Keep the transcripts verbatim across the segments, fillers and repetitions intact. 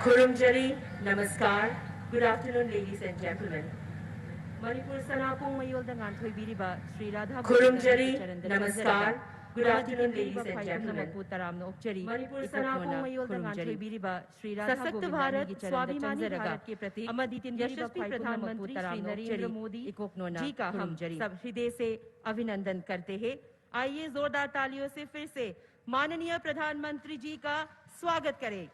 ꯈꯨꯔꯨꯝꯖꯔꯤ, ꯅꯃꯁꯀꯥꯔ꯫ Good afternoon, ladies and gentlemen. Manipur ꯁꯅꯥꯄꯨꯡ ꯃꯌꯣꯜꯗ ꯉꯥꯟꯊꯣꯏꯕꯤꯔꯤꯕ Shri Radha ꯈꯨꯔꯨꯝꯖꯔꯤ, ꯒꯣꯕꯤꯟꯗꯒꯤ ꯆꯔꯟꯗ ꯅꯃꯁꯀꯥꯔ꯫ ꯆꯪꯖꯔꯒ Good ꯑꯃꯗꯤ afternoon, ꯇꯤꯟꯕꯤꯔꯤꯕ ladies and ꯈ꯭ꯋꯥꯏ gentlemen. ꯄꯨꯝꯅꯃꯛꯄꯨ ꯇꯔꯥꯝꯅ ꯑꯣꯛꯆꯔꯤ, ꯃꯅꯤꯄꯨꯔ ꯏꯀꯣꯛꯅꯣꯅ ꯁꯅꯥꯄꯨꯡ ꯃꯌꯣꯜꯗ ꯈꯨꯔꯨꯝꯖꯔꯤ꯫ ꯉꯥꯟꯊꯣꯏꯕꯤꯔꯤꯕ ꯁ꯭ꯔꯤ ꯔꯥꯙꯥ ꯁꯁꯛꯇ ꯚꯥꯔꯠ ꯒꯣꯕꯤꯟꯗꯒꯤ ꯆꯔꯟꯗ ꯁ꯭ꯋꯥꯚꯤꯃꯥꯅꯤ ꯆꯪꯖꯔꯒ ꯚꯥꯔꯠꯀꯤ ꯄ꯭ꯔꯇꯤꯛ ꯑꯃꯗꯤ ꯇꯤꯟꯕꯤꯔꯤꯕ ꯌꯥꯁꯁ꯭ꯔꯤ ꯈ꯭ꯋꯥꯏ ꯄꯨꯝꯅꯃꯛꯄꯨ ꯄ꯭ꯔꯙꯥꯟ ꯃꯟꯇ꯭ꯔꯤ ꯇꯔꯥꯝꯅ ꯁ꯭ꯔꯤ ꯑꯣꯛꯆꯔꯤ꯫ ꯅꯔꯦꯟꯗ꯭ꯔ ꯃꯣꯗꯤ ꯏꯀꯣꯛꯅꯣꯅ ꯖꯤ ꯀꯥ ꯍꯝ ꯈꯨꯔꯨꯝꯖꯔꯤ꯫ ꯁꯕ ꯍ꯭ꯔꯗꯌ ꯁꯦ ꯑꯚꯤꯅꯟꯗꯟ ꯀꯔꯇꯦ ꯍꯦ꯫ आइए, जोरदार तालियों से फिर से माननीय प्रधानमंत्री जी का स्वागत करें।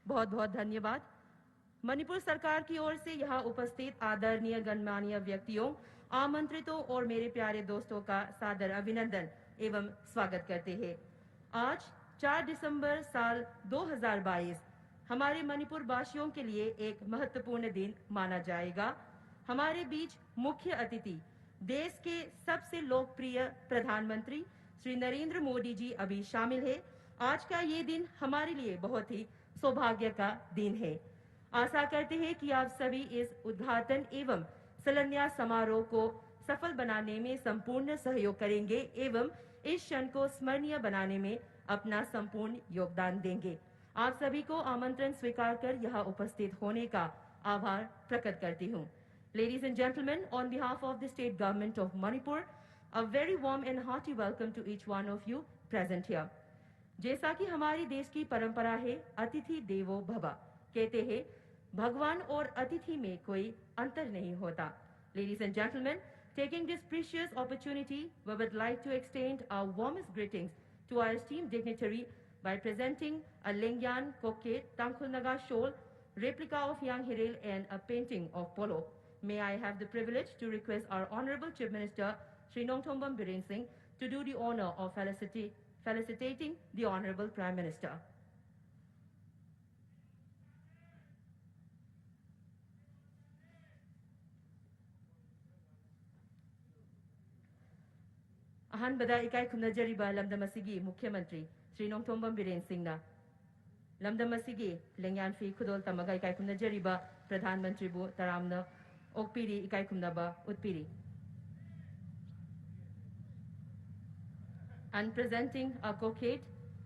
बहुत बहुत धन्यवाद। मणिपुर सरकार की ओर से यहाँ उपस्थित आदरणीय गणमान्य व्यक्तियों, आमंत्रितों और मेरे प्यारे दोस्तों का सादर अभिनंदन एवं स्वागत करते हैं। आज चार दिसंबर साल दो हज़ार बाईस हमारे मणिपुर वासियों के लिए एक महत्वपूर्ण दिन माना जाएगा। हमारे बीच मुख्य अतिथि देश के सबसे लोकप्रिय प्रधानमंत्री श्री नरेंद्र मोदी जी अभी शामिल है। आज का ये दिन हमारे लिए बहुत ही सौभाग्य का दिन है। आशा करते हैं कि आप सभी इस उद्घाटन एवं शिलान्यास समारोह को सफल बनाने में संपूर्ण सहयोग करेंगे एवं इस क्षण को स्मरणीय बनाने में अपना संपूर्ण योगदान देंगे। आप सभी को आमंत्रण स्वीकार कर यहाँ उपस्थित होने का आभार प्रकट करती हूँ। Ladies and gentlemen, on behalf of the State Government of Manipur, a very warm and hearty welcome to each one of you present here. जैसा कि हमारे देश की परंपरा है, अतिथि देवो भव, कहते हैं, भगवान और अतिथि में कोई अंतर नहीं होता। Ladies and gentlemen, taking this precious opportunity, we would like to extend our warmest greetings to our esteemed dignitary by presenting a Lengyan Kokhet Tangkhul Naga shawl, replica of Yang Hirel, and a painting of Polo. May I have the privilege to request our Honorable Chief Minister, Shri Nongthombam Biren Singh, to do the honor of felicita- felicitating the Honorable Prime Minister. ꯑꯍꯥꯟꯕꯗ ꯏꯀꯥꯏ ꯈꯨꯝꯅꯖꯔꯤꯕ ꯂꯝꯗꯝ ꯑꯁꯤꯒꯤ ꯃꯨꯈ꯭ꯌ ꯃꯟꯇ꯭ꯔꯤ ꯁ꯭ꯔꯤ ꯅꯣꯡꯊꯣꯝꯕꯝ ꯕꯤꯔꯦꯟ ꯁꯤꯡꯅ ꯂꯝꯗꯝ ꯑꯁꯤꯒꯤ ꯂꯦꯡꯌꯥꯟ ꯐꯤ ꯈꯨꯗꯣꯜ ꯇꯝꯃꯒ ꯏꯀꯥꯏ ꯈꯨꯝꯅꯖꯔꯤꯕ ꯄ꯭ꯔꯙꯥꯟ ꯃꯟꯇ꯭ꯔꯤꯕꯨ ꯇꯔꯥꯝꯅ ꯑꯣꯛꯄꯤꯔꯤ, ꯏꯀꯥꯏ ꯈꯨꯝꯅꯕ ꯎꯠꯄꯤꯔꯤ꯫ And presenting a cockade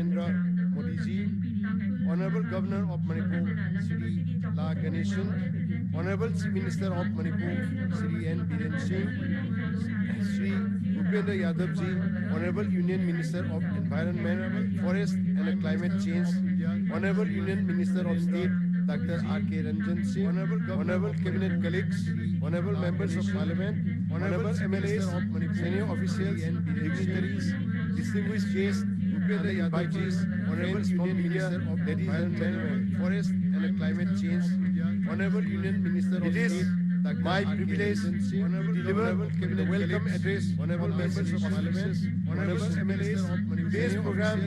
Narendra Modi ji, Honorable Governor of Manipur, Shri La Ganesan, Honorable Chief Minister of Manipur, Shri N Biren Singh, Shri Bhupendra Yadav ji, Honorable Union Minister of Environment, Forest and Climate Change, Honorable Union Minister of State, Doctor R K Ranjan Singh, Honorable Cabinet colleagues, Honorable Members of Parliament, Honorable M L As, senior officials, dignitaries, distinguished guests, Bhupendra Yadav ji, Honorable Union Minister of, ladies and gentlemen, Forest and Climate Change, Honorable Union Minister of State, My privilege to deliver the welcome address, honorable members of Parliament, honorable M L As, today's program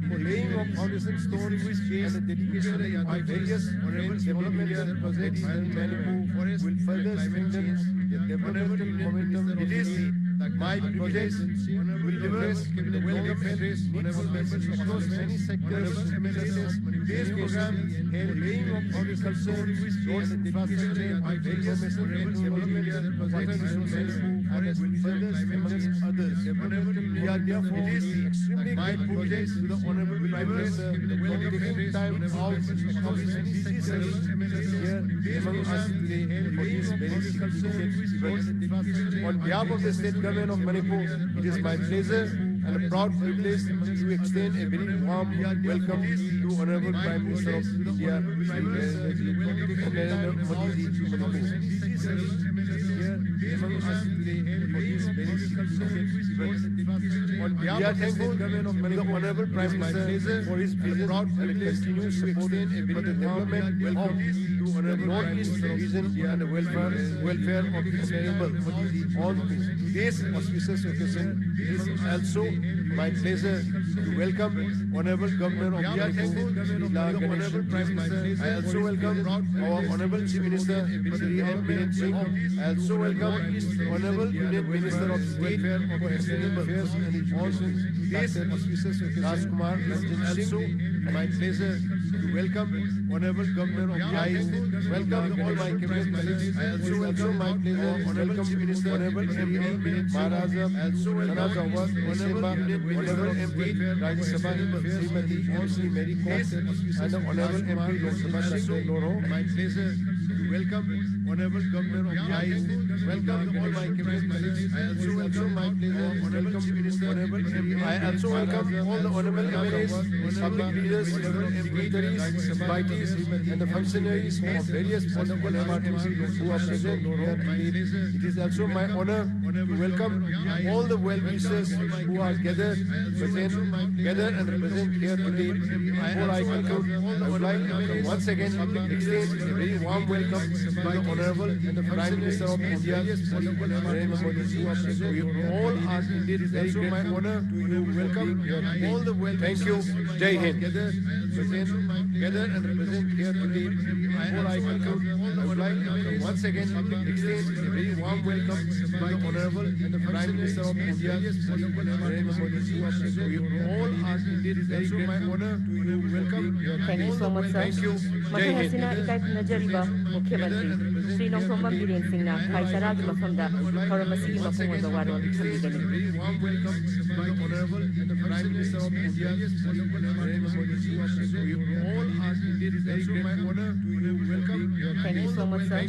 for laying of foundation stones and the dedication of various honorable development projects in Manipur will further strengthen the developmental momentum. It is my privilege to deliver the welcome address, honorable members across many sectors, such as this program, and laying of agriculture, roads, infrastructure, various development projects, and will further strengthen others. We are therefore extremely grateful to the Honorable Prime Minister for taking time out of his busy schedule here among us today for this very significant event. On behalf of the State Government of Manipur, it is my pleasure and a proud privilege to extend a very warm welcome to Honorable Prime Minister of India, Shri Narendra Modi ji, to Manipur. On behalf of the Government of Manipur, the Honorable Prime Minister for his vision and continued support for the development of the Northeast region and the welfare, welfare of the sustainable on this auspicious occasion. It is also my pleasure to welcome Honorable Governor of Manipur, Shri La Ganesh. I also welcome our Honorable Chief Minister, Shri N. Biren Singh. I also welcome Honorable Union Minister of State for External Affairs and Education, Doctor Rajkumar Ranjan Singh. My pleasure to welcome Honorable Governor of I welcome all my cabinet colleagues. I also welcome my pleasure Honorable Chief Minister, Honorable M P Maharaja, Maharaja Honorable M P Rajya Sabha, Srimati M C Mary Kom, and Honorable M P Lok Sabha, Doctor Loro. My pleasure to welcome Honorable Governor of I welcome all my cabinet colleagues. I also welcome my pleasure Honorable Chief Minister, Honorable M P. I also welcome all the honorable M L As, public leaders, dignitaries, invitees, and the functionaries of various political parties who are present here today. It is also my honor to welcome all the well-wishers who are gathered, present, gathered and present here today. Before I conclude, I would like to once again extend a very warm welcome to the Honorable and the Prime Minister of India, Narendra Modi ji, we all are indeed very grateful to you. Welcome all the well. Thank you. Jai Hind. Gather, present, gather and present here today. Before I conclude, I would like to once again extend a very warm welcome to the Honorable and the Prime Minister of India, Narendra Modi ji. We all are indeed very grateful to you. Welcome. Thank you so much, sir. Thank you. ꯃꯊꯪ ꯑꯁꯤꯅ ꯏꯀꯥꯏ ꯈꯨꯝꯅꯖꯔꯤꯕ ꯃꯨꯈ꯭ꯌ ꯃꯟꯇ꯭ꯔꯤ ꯁ꯭ꯔꯤ ꯅꯣꯡꯊꯣꯝꯕꯝ ꯕꯤꯔꯦꯟ ꯁꯤꯡꯅ ꯈꯥꯏ ꯆꯔꯥꯒꯤ ꯃꯐꯝꯗ ꯊꯧꯔꯝ ꯑꯁꯤꯒꯤ ꯃꯄꯨꯡ ꯑꯣꯏꯕ ꯋꯥꯔꯣꯜ ꯊꯝꯕꯤꯒꯅꯤ꯫ Thank you so much, sir.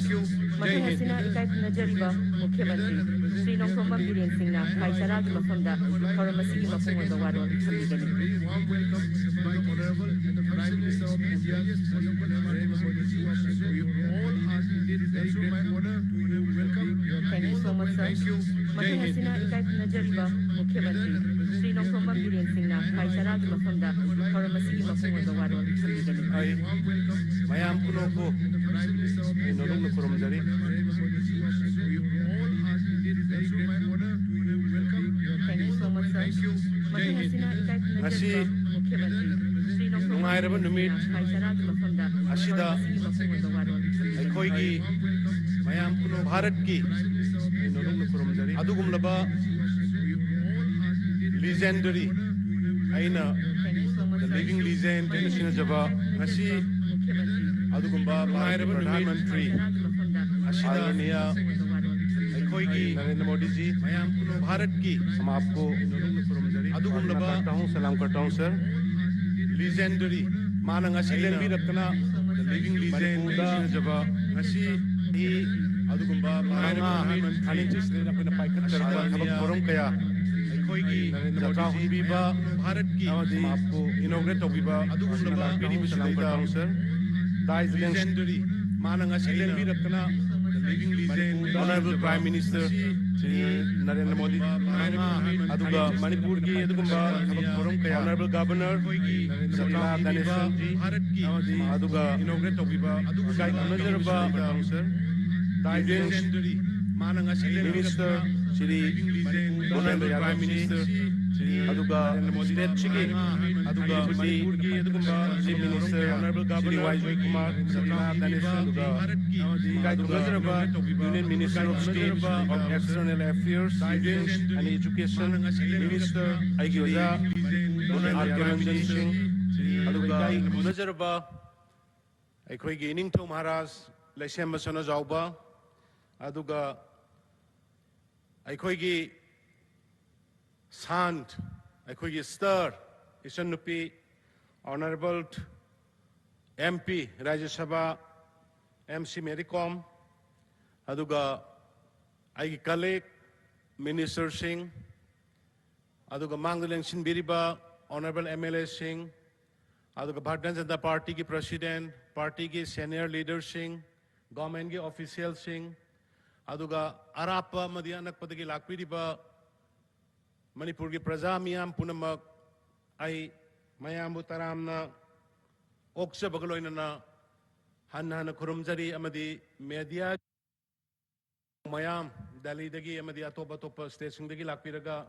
ꯃꯊꯪ ꯑꯁꯤꯅ ꯏꯀꯥꯏ ꯈꯨꯝꯅꯖꯔꯤꯕ ꯃꯨꯈ꯭ꯌ ꯃꯟꯇ꯭ꯔꯤ ꯁ꯭ꯔꯤ ꯅꯣꯡꯊꯣꯝꯕꯝ ꯕꯤꯔꯦꯟ ꯁꯤꯡꯅ ꯈꯥꯏ ꯆꯔꯥꯒꯤ ꯃꯐꯝꯗ ꯊꯧꯔꯝ ꯑꯁꯤꯒꯤ ꯃꯄꯨꯡ ꯑꯣꯏꯕ ꯋꯥꯔꯣꯜ ꯊꯝꯕꯤꯒꯅꯤ꯫ Thank you so much, sir. ꯃꯊꯪ ꯑꯁꯤꯅ ꯏꯀꯥꯏ ꯈꯨꯝꯅꯖꯔꯤꯕ ꯃꯨꯈ꯭ꯌ ꯃꯟꯇ꯭ꯔꯤ ꯁ꯭ꯔꯤ ꯅꯣꯡꯊꯣꯝꯕꯝ ꯕꯤꯔꯦꯟ ꯁꯤꯡꯅ ꯈꯥꯏ ꯆꯔꯥꯒꯤ ꯃꯐꯝꯗ ꯊꯧꯔꯝ ꯑꯁꯤꯒꯤ ꯃꯄꯨꯡ ꯑꯣꯏꯕ ꯋꯥꯔꯣꯜ ꯊꯝꯕꯤꯒꯅꯤ꯫ ꯑꯩ ꯃꯌꯥꯝ ꯄꯨꯝꯅꯃꯛꯄꯨ ꯑꯩ ꯅꯣꯂꯨꯛꯅ ꯈꯨꯔꯨꯝꯖꯔꯤ꯫ Thank you so much, sir. ꯃꯊꯪ ꯑꯁꯤꯅ ꯏꯀꯥꯏ ꯈꯨꯝꯅꯖꯔꯤꯕ ꯉꯁꯤ ꯃꯨꯈ꯭ꯌ ꯃꯟꯇ꯭ꯔꯤ ꯁ꯭ꯔꯤ ꯅꯣꯡꯊꯣꯝꯕꯝ ꯅꯨꯡꯉꯥꯏꯔꯕ ꯕꯤꯔꯦꯟ ꯅꯨꯃꯤꯠ ꯁꯤꯡꯅ ꯈꯥꯏ ꯆꯔꯥꯒꯤ ꯃꯐꯝꯗ ꯑꯁꯤꯗ ꯊꯧꯔꯝ ꯑꯁꯤꯒꯤ ꯃꯄꯨꯡ ꯑꯣꯏꯕ ꯋꯥꯔꯣꯜ ꯊꯝꯕꯤꯒꯅꯤ꯫ ꯑꯩꯈꯣꯏꯒꯤ ꯃꯌꯥꯝ ꯄꯨꯝꯅꯃꯛ ꯚꯥꯔꯠꯀꯤ ꯑꯩ ꯅꯣꯂꯨꯛꯅ ꯈꯨꯔꯨꯝꯖꯔꯤ꯫ ꯑꯗꯨꯒꯨꯝꯂꯕ legendary, ꯑꯩꯅ the living legend ꯍꯥꯏꯅ ꯁꯤꯟꯅꯖꯕ ꯉꯁꯤ ꯑꯗꯨꯒꯨꯝꯕ ꯅꯨꯡꯉꯥꯏꯔꯕ ꯄ꯭ꯔꯙꯥꯟ ꯃꯟꯇ꯭ꯔꯤ ꯑꯁꯤꯗ ꯑꯥꯗꯔꯅꯤꯌ ꯑꯩꯈꯣꯏꯒꯤ ꯅꯔꯦꯟꯗ꯭ꯔ ꯃꯣꯗꯤꯖꯤ, ꯃꯌꯥꯝ ꯄꯨꯝꯅꯃꯛ ꯚꯥꯔꯠꯀꯤ ꯍꯝ ꯑꯥꯞꯀꯣ ꯑꯗꯨꯒꯨꯝꯂꯕ ꯀꯔꯇꯥ ꯍꯨ, ꯁꯂꯥꯝ ꯀꯔꯇꯥ ꯍꯨ, ꯁꯔ꯫ Legendary, ꯃꯥꯅ ꯉꯁꯤ ꯂꯦꯡꯕꯤꯔꯛꯇꯅ the living legend ꯃꯅꯤꯄꯨꯔꯗ ꯁꯤꯟꯅꯖꯕ ꯉꯁꯤ ꯑꯗꯨꯒꯨꯝꯕ ꯃꯉꯥ ꯊꯥꯅꯤꯡ ꯆꯤꯁꯤꯗ ꯑꯩꯈꯣꯏꯅ ꯄꯥꯏꯈꯠꯆꯔꯛꯄ ꯊꯕꯛ ꯊꯧꯔꯝ ꯀꯌꯥ ꯑꯩꯈꯣꯏꯒꯤ ꯖꯇ꯭ꯔꯥ ꯍꯨꯟꯕꯤꯕ ꯚꯥꯔꯠꯀꯤ ꯑꯃꯗꯤ inaugurate ꯇꯧꯕꯤꯕ ꯑꯗꯨꯒꯨꯝꯂꯕ ꯄꯤꯔꯤꯕꯁꯤꯗꯩꯗ ꯗꯥꯏꯁ ꯂꯦꯡ-, ꯃꯥꯅ ꯉꯁꯤ ꯂꯦꯡꯕꯤꯔꯛꯇꯅ ꯃꯅꯤꯄꯨꯔꯗ Honorable Prime Minister Shri Narendra Modi ꯑꯗꯨꯒ ꯃꯅꯤꯄꯨꯔꯒꯤ ꯑꯗꯨꯒꯨꯝꯕ ꯊꯕꯛ ꯊꯧꯔꯝ ꯀꯌꯥ Honorable Governor ꯁ꯭ꯔꯤ ꯂꯥ ꯒꯅꯦꯁꯟ ꯖꯤ ꯑꯗꯨꯒ ꯏꯀꯥꯏ ꯈꯨꯝꯅꯖꯔꯕ Minister, ꯁ꯭ꯔꯤ ꯚꯨꯄꯦꯟꯗ꯭ꯔ ꯌꯥꯗꯕ ꯃꯤꯅꯤꯁꯇꯔ, ꯑꯗꯨꯒ ꯁ꯭ꯇꯦꯠꯁꯤꯒꯤ, ꯑꯗꯨꯒ ꯃꯅꯤꯄꯨꯔꯒꯤ ꯑꯗꯨꯒꯨꯝꯕ chief minister Shri Y Joykumar, ꯁꯇꯤꯅꯥ ꯗꯅꯦꯁꯟ, ꯑꯗꯨꯒ ꯏꯀꯥꯏ ꯈꯨꯝꯅꯖꯔꯕ Union Minister of State of External Affairs, Defence and Education, minister ꯑꯩꯒꯤ ꯑꯣꯖꯥ ꯑꯥꯔ ꯀꯦ ꯔꯟꯖꯟ ꯁꯤꯡ, ꯑꯗꯨꯒ ꯏꯀꯥꯏ ꯈꯨꯝꯅꯖꯔꯕ ꯑꯩꯈꯣꯏꯒꯤ ꯏꯅꯤꯡꯊꯧ ꯃꯍꯥꯔꯥꯖ ꯂꯩꯁꯦꯝꯕ ꯁꯅꯥꯖꯥꯎꯕ, ꯑꯗꯨꯒ ꯑꯩꯈꯣꯏꯒꯤ ꯁꯥꯟ, ꯑꯩꯈꯣꯏꯒꯤ ꯁ꯭ꯇꯥꯔ ꯏꯆꯟꯅꯨꯄꯤ Honourable M P, ꯔꯥꯖ꯭ꯌ ꯁꯚꯥ M C ꯃꯦꯔꯤ ꯀꯣꯝ, ꯑꯗꯨꯒ ꯑꯩꯒꯤ ꯀꯂꯤꯛ ꯃꯤꯅꯤꯁꯇꯔꯁꯤꯡ, ꯑꯗꯨꯒ ꯃꯥꯡꯗ ꯂꯦꯡꯁꯤꯟꯕꯤꯔꯤꯕ Honourable M L A ꯁꯤꯡ, ꯑꯗꯨꯒ ꯚꯥꯔꯇꯤꯌ ꯖꯅꯇꯥ ꯄꯥꯔꯇꯤꯒꯤ ꯄ꯭ꯔꯁꯤꯗꯦꯟ, ꯄꯥꯔꯇꯤꯒꯤ ꯁꯦꯅꯤꯌꯔ ꯂꯤꯗꯔꯁꯤꯡ, ꯒꯣꯔꯃꯦꯟꯒꯤ ꯑꯣꯐꯤꯁꯤꯌꯦꯜꯁꯤꯡ, ꯑꯗꯨꯒ ꯑꯔꯥꯞꯄ ꯑꯃꯗꯤ ꯑꯅꯛꯄꯗꯒꯤ ꯂꯥꯛꯄꯤꯔꯤꯕ ꯃꯅꯤꯄꯨꯔꯒꯤ ꯄ꯭ꯔꯖꯥ ꯃꯤꯌꯥꯝ ꯄꯨꯝꯅꯃꯛ, ꯑꯩ ꯃꯌꯥꯝꯕꯨ ꯇꯔꯥꯝꯅ ꯑꯣꯛꯆꯕꯒ ꯂꯣꯏꯅꯅ ꯍꯟꯅ ꯍꯟꯅ ꯈꯨꯔꯨꯝꯖꯔꯤ꯫ ꯑꯃꯗꯤ ꯃꯦꯗꯤꯌꯥ ꯃꯌꯥꯝ, ꯗꯦꯜꯂꯤꯗꯒꯤ ꯑꯃꯗꯤ ꯑꯇꯣꯞ ꯑꯇꯣꯞꯄ ꯁ꯭ꯇꯦꯠꯁꯤꯡꯗꯒꯤ ꯂꯥꯛꯄꯤꯔꯒ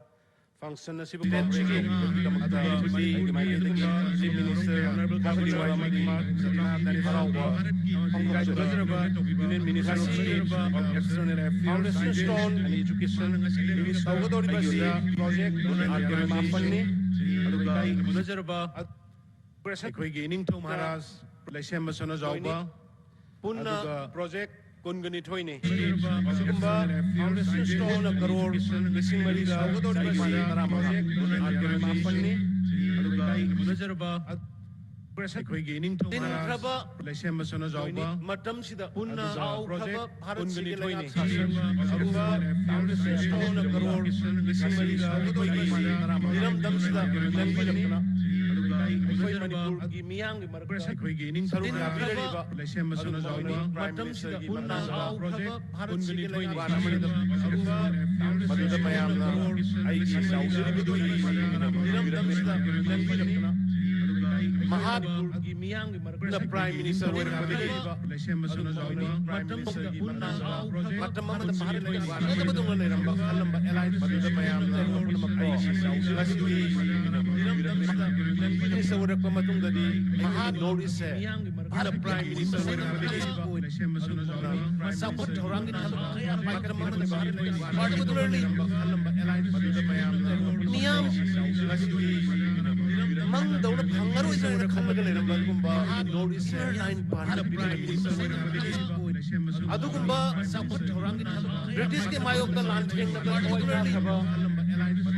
ꯐꯪꯁꯟ ꯑꯁꯤꯕꯨ ꯁ꯭ꯇꯦꯠꯁꯤꯒꯤ ꯀꯥꯎꯟꯁꯤꯜꯒꯤꯗꯃꯛꯇ ꯑꯩꯒꯤ ꯃꯥꯏꯀꯩꯗꯒꯤ chief minister Shri Y Joykumar, ꯁꯇꯤꯅꯥ ꯗꯅꯦꯁꯟ, ꯍꯔꯥꯎꯕ ꯐꯣꯡꯗꯣꯛꯆꯔꯤ꯫ ꯏꯀꯥꯏ ꯈꯨꯝꯅꯖꯔꯕ union minister of state of external affairs, foundation stone and education, ꯇꯧꯒꯗꯧꯔꯤꯕ ꯑꯁꯤ ꯄ꯭ꯔꯣꯖꯦꯛ ꯑꯥꯔ ꯀꯦ ꯃꯥꯄꯟꯅꯤ꯫ ꯑꯗꯨꯒ ꯏꯀꯥꯏ ꯈꯨꯝꯅꯖꯔꯕ ꯑꯩꯈꯣꯏꯒꯤ ꯏꯅꯤꯡꯊꯧ ꯃꯍꯥꯔꯥꯖ ꯂꯩꯁꯦꯝꯕ ꯁꯅꯥꯖꯥꯎꯕ ꯄꯨꯟꯅ ꯑꯗꯨꯒ ꯄ꯭ꯔꯣꯖꯦꯛ ꯀꯨꯟꯒ ꯅꯤꯊꯣꯏꯅꯤ꯫ ꯑꯁꯤꯒꯨꯝꯕ ꯐꯥꯎꯟꯗꯦꯁꯟ ꯁ꯭ꯇꯣꯟꯅ ꯀꯔꯣꯔ ꯂꯤꯁꯤꯡ ꯃꯔꯤꯒ ꯇꯔꯥꯃꯉꯥ ꯄ꯭ꯔꯣꯖꯦꯛ ꯑꯥꯔ ꯀꯦ ꯃꯥꯄꯟꯅꯤ꯫ ꯑꯗꯨꯒ ꯈꯨꯝꯅꯖꯔꯕ ꯑꯩꯈꯣꯏꯒꯤ ꯏꯅꯤꯡꯊꯧ ꯃꯍꯥꯔꯥꯖ ꯇꯤꯟꯈ꯭ꯔꯕ ꯂꯩꯁꯦꯝꯕ ꯁꯅꯥꯖꯥꯎꯕ ꯃꯇꯝꯁꯤꯗ ꯄꯨꯟꯅ ꯑꯗꯨꯒ ꯆꯥꯎꯈ꯭ꯔꯕ ꯄ꯭ꯔꯣꯖꯦꯛ ꯚꯥꯔꯠꯁꯤꯒꯤ ꯀꯨꯟꯒ ꯅꯤꯊꯣꯏꯅꯤ꯫ ꯂꯩꯉꯥꯛ ꯁꯥꯁꯟ ꯑꯗꯨꯒ ꯐꯥꯎꯟꯗꯦꯁꯟ ꯁ꯭ꯇꯣꯟꯅ ꯀꯔꯣꯔ ꯂꯤꯁꯤꯡ ꯃꯔꯤꯒ ꯑꯩꯈꯣꯏꯒꯤ ꯏꯔꯝꯗꯝꯁꯤꯗ ꯂꯦꯡꯕꯤꯔꯛꯇꯨꯅ ꯑꯩꯈꯣꯏ ꯃꯅꯤꯄꯨꯔꯒꯤ ꯃꯤꯌꯥꯝꯒꯤ ꯃꯔꯛꯇ ꯑꯩꯈꯣꯏꯒꯤ ꯏꯅꯤꯡꯊꯧ ꯇꯤꯟꯈ꯭ꯔꯕ ꯂꯩꯁꯦꯝꯕ ꯁꯅꯥꯖꯥꯎꯕ ꯃꯇꯝꯁꯤꯗ ꯄꯨꯟꯅ ꯆꯥꯎꯈ꯭ꯔꯕ ꯚꯥꯔꯠꯁꯤꯒꯤ ꯂꯩꯉꯥꯛ ꯁꯥꯁꯟ ꯑꯗꯨꯒ ꯃꯗꯨꯗ ꯃꯌꯥꯝꯅ ꯑꯩꯒꯤ ꯆꯥꯎꯖꯔꯤꯕꯗꯨꯒꯤ ꯏꯔꯝꯗꯝꯁꯤꯗ ꯂꯦꯡꯕꯤꯔꯛꯇꯨꯅ ꯃꯍꯥꯛꯀꯤ ꯃꯤꯌꯥꯝꯒꯤ ꯃꯔꯛꯇ ꯄ꯭ꯔꯥꯏꯝ ꯃꯤꯅꯤꯁꯇꯔ ꯑꯣꯏꯔꯛꯄꯗꯒꯤ ꯃꯇꯝ ꯑꯃꯗ ꯚꯥꯔꯠꯅ ꯐꯖꯗꯕꯗꯧꯅ ꯂꯩꯔꯝꯕ, ꯈꯜꯂꯝꯕ ꯑꯦꯂꯥꯏꯟꯁ ꯃꯗꯨꯗ ꯃꯌꯥꯝꯅ ꯉꯁꯤꯗꯤ ꯄ꯭ꯔꯥꯏꯝ ꯃꯤꯅꯤꯁꯇꯔ ꯑꯣꯏꯔꯛꯄ ꯃꯇꯨꯡꯗꯗꯤ ꯃꯍꯥꯛ ꯅꯣꯔꯠ ꯏꯁꯁꯦ ꯚꯥꯔꯠ ꯄ꯭ꯔꯥꯏꯝ ꯃꯤꯅꯤꯁꯇꯔ ꯑꯣꯏꯔꯛꯄꯗꯒꯤ ꯆꯥꯎꯈꯠ ꯊꯧꯔꯥꯡꯒꯤ ꯊꯕꯛ ꯀꯌꯥ ꯄꯥꯏꯈꯠꯄ ꯑꯃꯗ ꯄꯥꯔꯇꯤꯀꯨꯂꯔꯂꯤ ꯃꯤꯌꯥꯝ ꯃꯪꯗꯧꯅ ꯐꯪꯉꯔꯣꯏꯗ꯭ꯔꯅ ꯈꯟꯕꯗ ꯂꯩꯔꯝꯕ ꯑꯗꯨꯒꯨꯝꯕ ꯅꯣꯔꯠ ꯏꯁ ꯑꯦꯌꯔꯂꯥꯏꯟ ꯄꯥꯏꯂꯠ ꯑꯗꯨꯒꯨꯝꯕ ꯆꯥꯎꯈꯠ ꯊꯧꯔꯥꯡꯒꯤ ꯊꯕꯛ ꯕ꯭ꯔꯤꯇꯤꯁꯀꯤ ꯃꯥꯌꯣꯛꯇ ꯂꯥꯟꯊꯦꯡꯅꯕ ꯊꯋꯥꯏ ꯇꯥꯈ꯭ꯔꯕ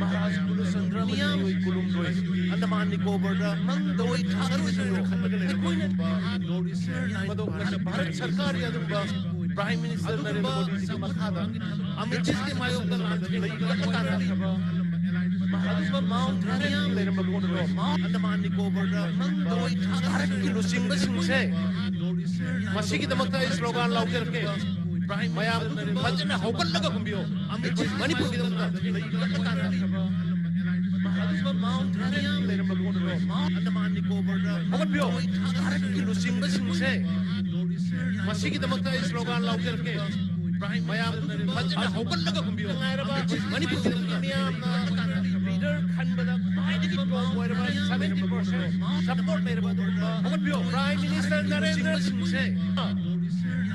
ꯃꯍꯥꯔꯥꯖ ꯀꯨꯂꯆꯟꯗ꯭ꯔ ꯃꯤꯌꯥꯝ ꯀꯨꯂꯨꯝꯗꯣꯏ ꯑꯟꯗꯃꯥꯟ ꯅꯤꯀꯣꯕꯔꯗ ꯃꯪꯗꯧꯅ ꯐꯪꯉꯔꯣꯏꯗ꯭ꯔꯅ ꯈꯟꯕꯗ ꯂꯩꯔꯝꯕ ꯑꯩꯈꯣꯏꯅ ꯃꯗꯨ ꯉꯁꯤ ꯚꯥꯔꯠ ꯁꯔꯀꯥꯔꯒꯤ ꯑꯗꯨꯒꯨꯝꯕ ꯄ꯭ꯔꯥꯏꯝ ꯃꯤꯅꯤꯁꯇꯔ ꯅꯔꯦꯟꯗ꯭ꯔ ꯃꯣꯗꯤꯒꯤ ꯃꯈꯥꯗ ꯑꯃꯤꯠ ꯁꯥꯍꯒꯤ ꯃꯥꯌꯣꯛꯇ ꯂꯥꯟꯊꯦꯡꯅꯕ ꯂꯩꯕ ꯀꯥꯟꯗ ꯑꯗꯨꯒ ꯃꯥꯎꯟ ꯊꯥꯔꯦ ꯂꯩꯔꯝꯕ ꯄꯣꯠꯇꯣ ꯑꯟꯗꯃꯥꯟ ꯅꯤꯀꯣꯕꯔꯗ ꯃꯪꯗꯧꯅ ꯐꯪꯉꯔꯣꯏꯗ꯭ꯔꯅ ꯚꯥꯔꯠꯀꯤ ꯂꯨꯆꯤꯡꯕꯁꯤꯡꯁꯦ ꯃꯁꯤꯒꯤꯗꯃꯛꯇ ꯑꯩ ꯁ꯭ꯂꯣꯒꯥꯟ ꯂꯥꯎꯖꯔꯛꯀꯦ꯫ ꯃꯌꯥꯝ ꯐꯖꯅ ꯍꯧꯒꯠꯂꯒ ꯍꯨꯝꯕꯤꯌꯣ꯫ ꯃꯅꯤꯄꯨꯔꯒꯤꯗꯃꯛꯇ ꯂꯩꯕ ꯀꯥꯟꯗ ꯑꯗꯨꯒ ꯃꯥꯎꯟ ꯊꯥꯔꯦ ꯂꯩꯔꯝꯕ ꯄꯣꯠꯇꯣ ꯑꯟꯗꯃꯥꯟ ꯅꯤꯀꯣꯕꯔꯗ ꯍꯧꯒꯠꯄꯤꯌꯣ꯫ ꯚꯥꯔꯠꯀꯤ ꯂꯨꯆꯤꯡꯕꯁꯤꯡꯁꯦ ꯃꯁꯤꯒꯤꯗꯃꯛꯇ ꯑꯩ ꯁ꯭ꯂꯣꯒꯥꯟ ꯂꯥꯎꯖꯔꯛꯀꯦ꯫ ꯃꯌꯥꯝ ꯐꯖꯅ ꯍꯧꯒꯠꯂꯒ ꯍꯨꯝꯕꯤꯌꯣ꯫ ꯉꯥꯏꯔꯕ ꯃꯅꯤꯄꯨꯔꯒꯤ ꯃꯤꯌꯥꯝꯅ ꯂꯤꯗꯔ ꯈꯟꯕꯗ ꯈ꯭ꯋꯥꯏꯗꯒꯤ ꯄ꯭ꯔꯣ ꯑꯣꯏꯔꯕ ꯁꯚꯦꯟꯇꯤ ꯄꯥꯔꯁꯦꯟ ꯁꯄꯣꯔꯠ ꯂꯩꯔꯕ ꯑꯗꯨꯒꯨꯝꯕ ꯍꯧꯒꯠꯄꯤꯌꯣ꯫ ꯄ꯭ꯔꯥꯏꯝ ꯃꯤꯅꯤꯁꯇꯔ ꯅꯔꯦꯟꯗ꯭ꯔ ꯁꯤꯡꯁꯦ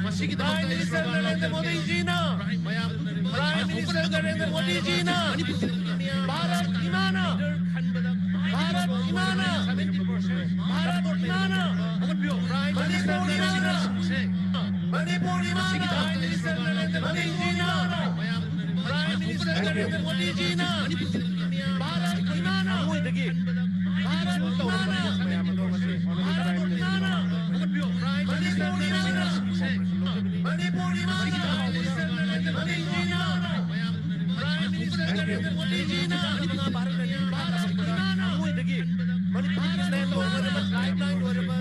ꯃꯁꯤꯒꯤꯗꯃꯛꯇ ꯄ꯭ꯔꯥꯏꯝ ꯃꯤꯅꯤꯁꯇꯔ ꯅꯔꯦꯟꯗ꯭ꯔ ꯃꯣꯗꯤꯖꯤꯅ ꯃꯌꯥꯝ ꯄ꯭ꯔꯥꯏꯝ ꯃꯤꯅꯤꯁꯇꯔ ꯅꯔꯦꯟꯗ꯭ꯔ ꯃꯣꯗꯤꯖꯤꯅ ꯚꯥꯔꯠ ꯏꯃꯥꯅ ꯚꯥꯔꯠ ꯏꯃꯥꯅ ꯚꯥꯔꯠ ꯏꯃꯥꯅ ꯃꯅꯤꯄꯨꯔ ꯏꯃꯥꯅ ꯃꯅꯤꯄꯨꯔ ꯏꯃꯥꯅ ꯄ꯭ꯔꯥꯏꯝ ꯃꯤꯅꯤꯁꯇꯔ ꯅꯔꯦꯟꯗ꯭ꯔ ꯃꯣꯗꯤꯖꯤꯅ ꯚꯥꯔꯠ ꯏꯃꯥꯅ ꯃꯣꯏꯗꯒꯤ ꯚꯥꯔꯠ ꯏꯃꯥꯅ ꯃꯅꯤꯄꯨꯔ ꯏꯃꯥꯅ ꯃꯅꯤꯄꯨꯔ ꯏꯃꯥꯅ ꯄ꯭ꯔꯥꯏꯝ ꯃꯤꯅꯤꯁꯇꯔ ꯅꯔꯦꯟꯗ꯭ꯔ ꯃꯣꯗꯤꯖꯤꯅ ꯄ꯭ꯔꯥꯏꯝ ꯃꯤꯅꯤꯁꯇꯔ ꯅꯔꯦꯟꯗ꯭ꯔ ꯃꯣꯗꯤꯖꯤꯅ ꯃꯣꯏꯗꯒꯤ ꯃꯅꯤꯄꯨꯔꯒꯤ ꯂꯦꯟ ꯑꯣꯏꯔꯕ ꯂꯥꯏꯐ ꯂꯥꯏꯟ ꯑꯣꯏꯔꯕ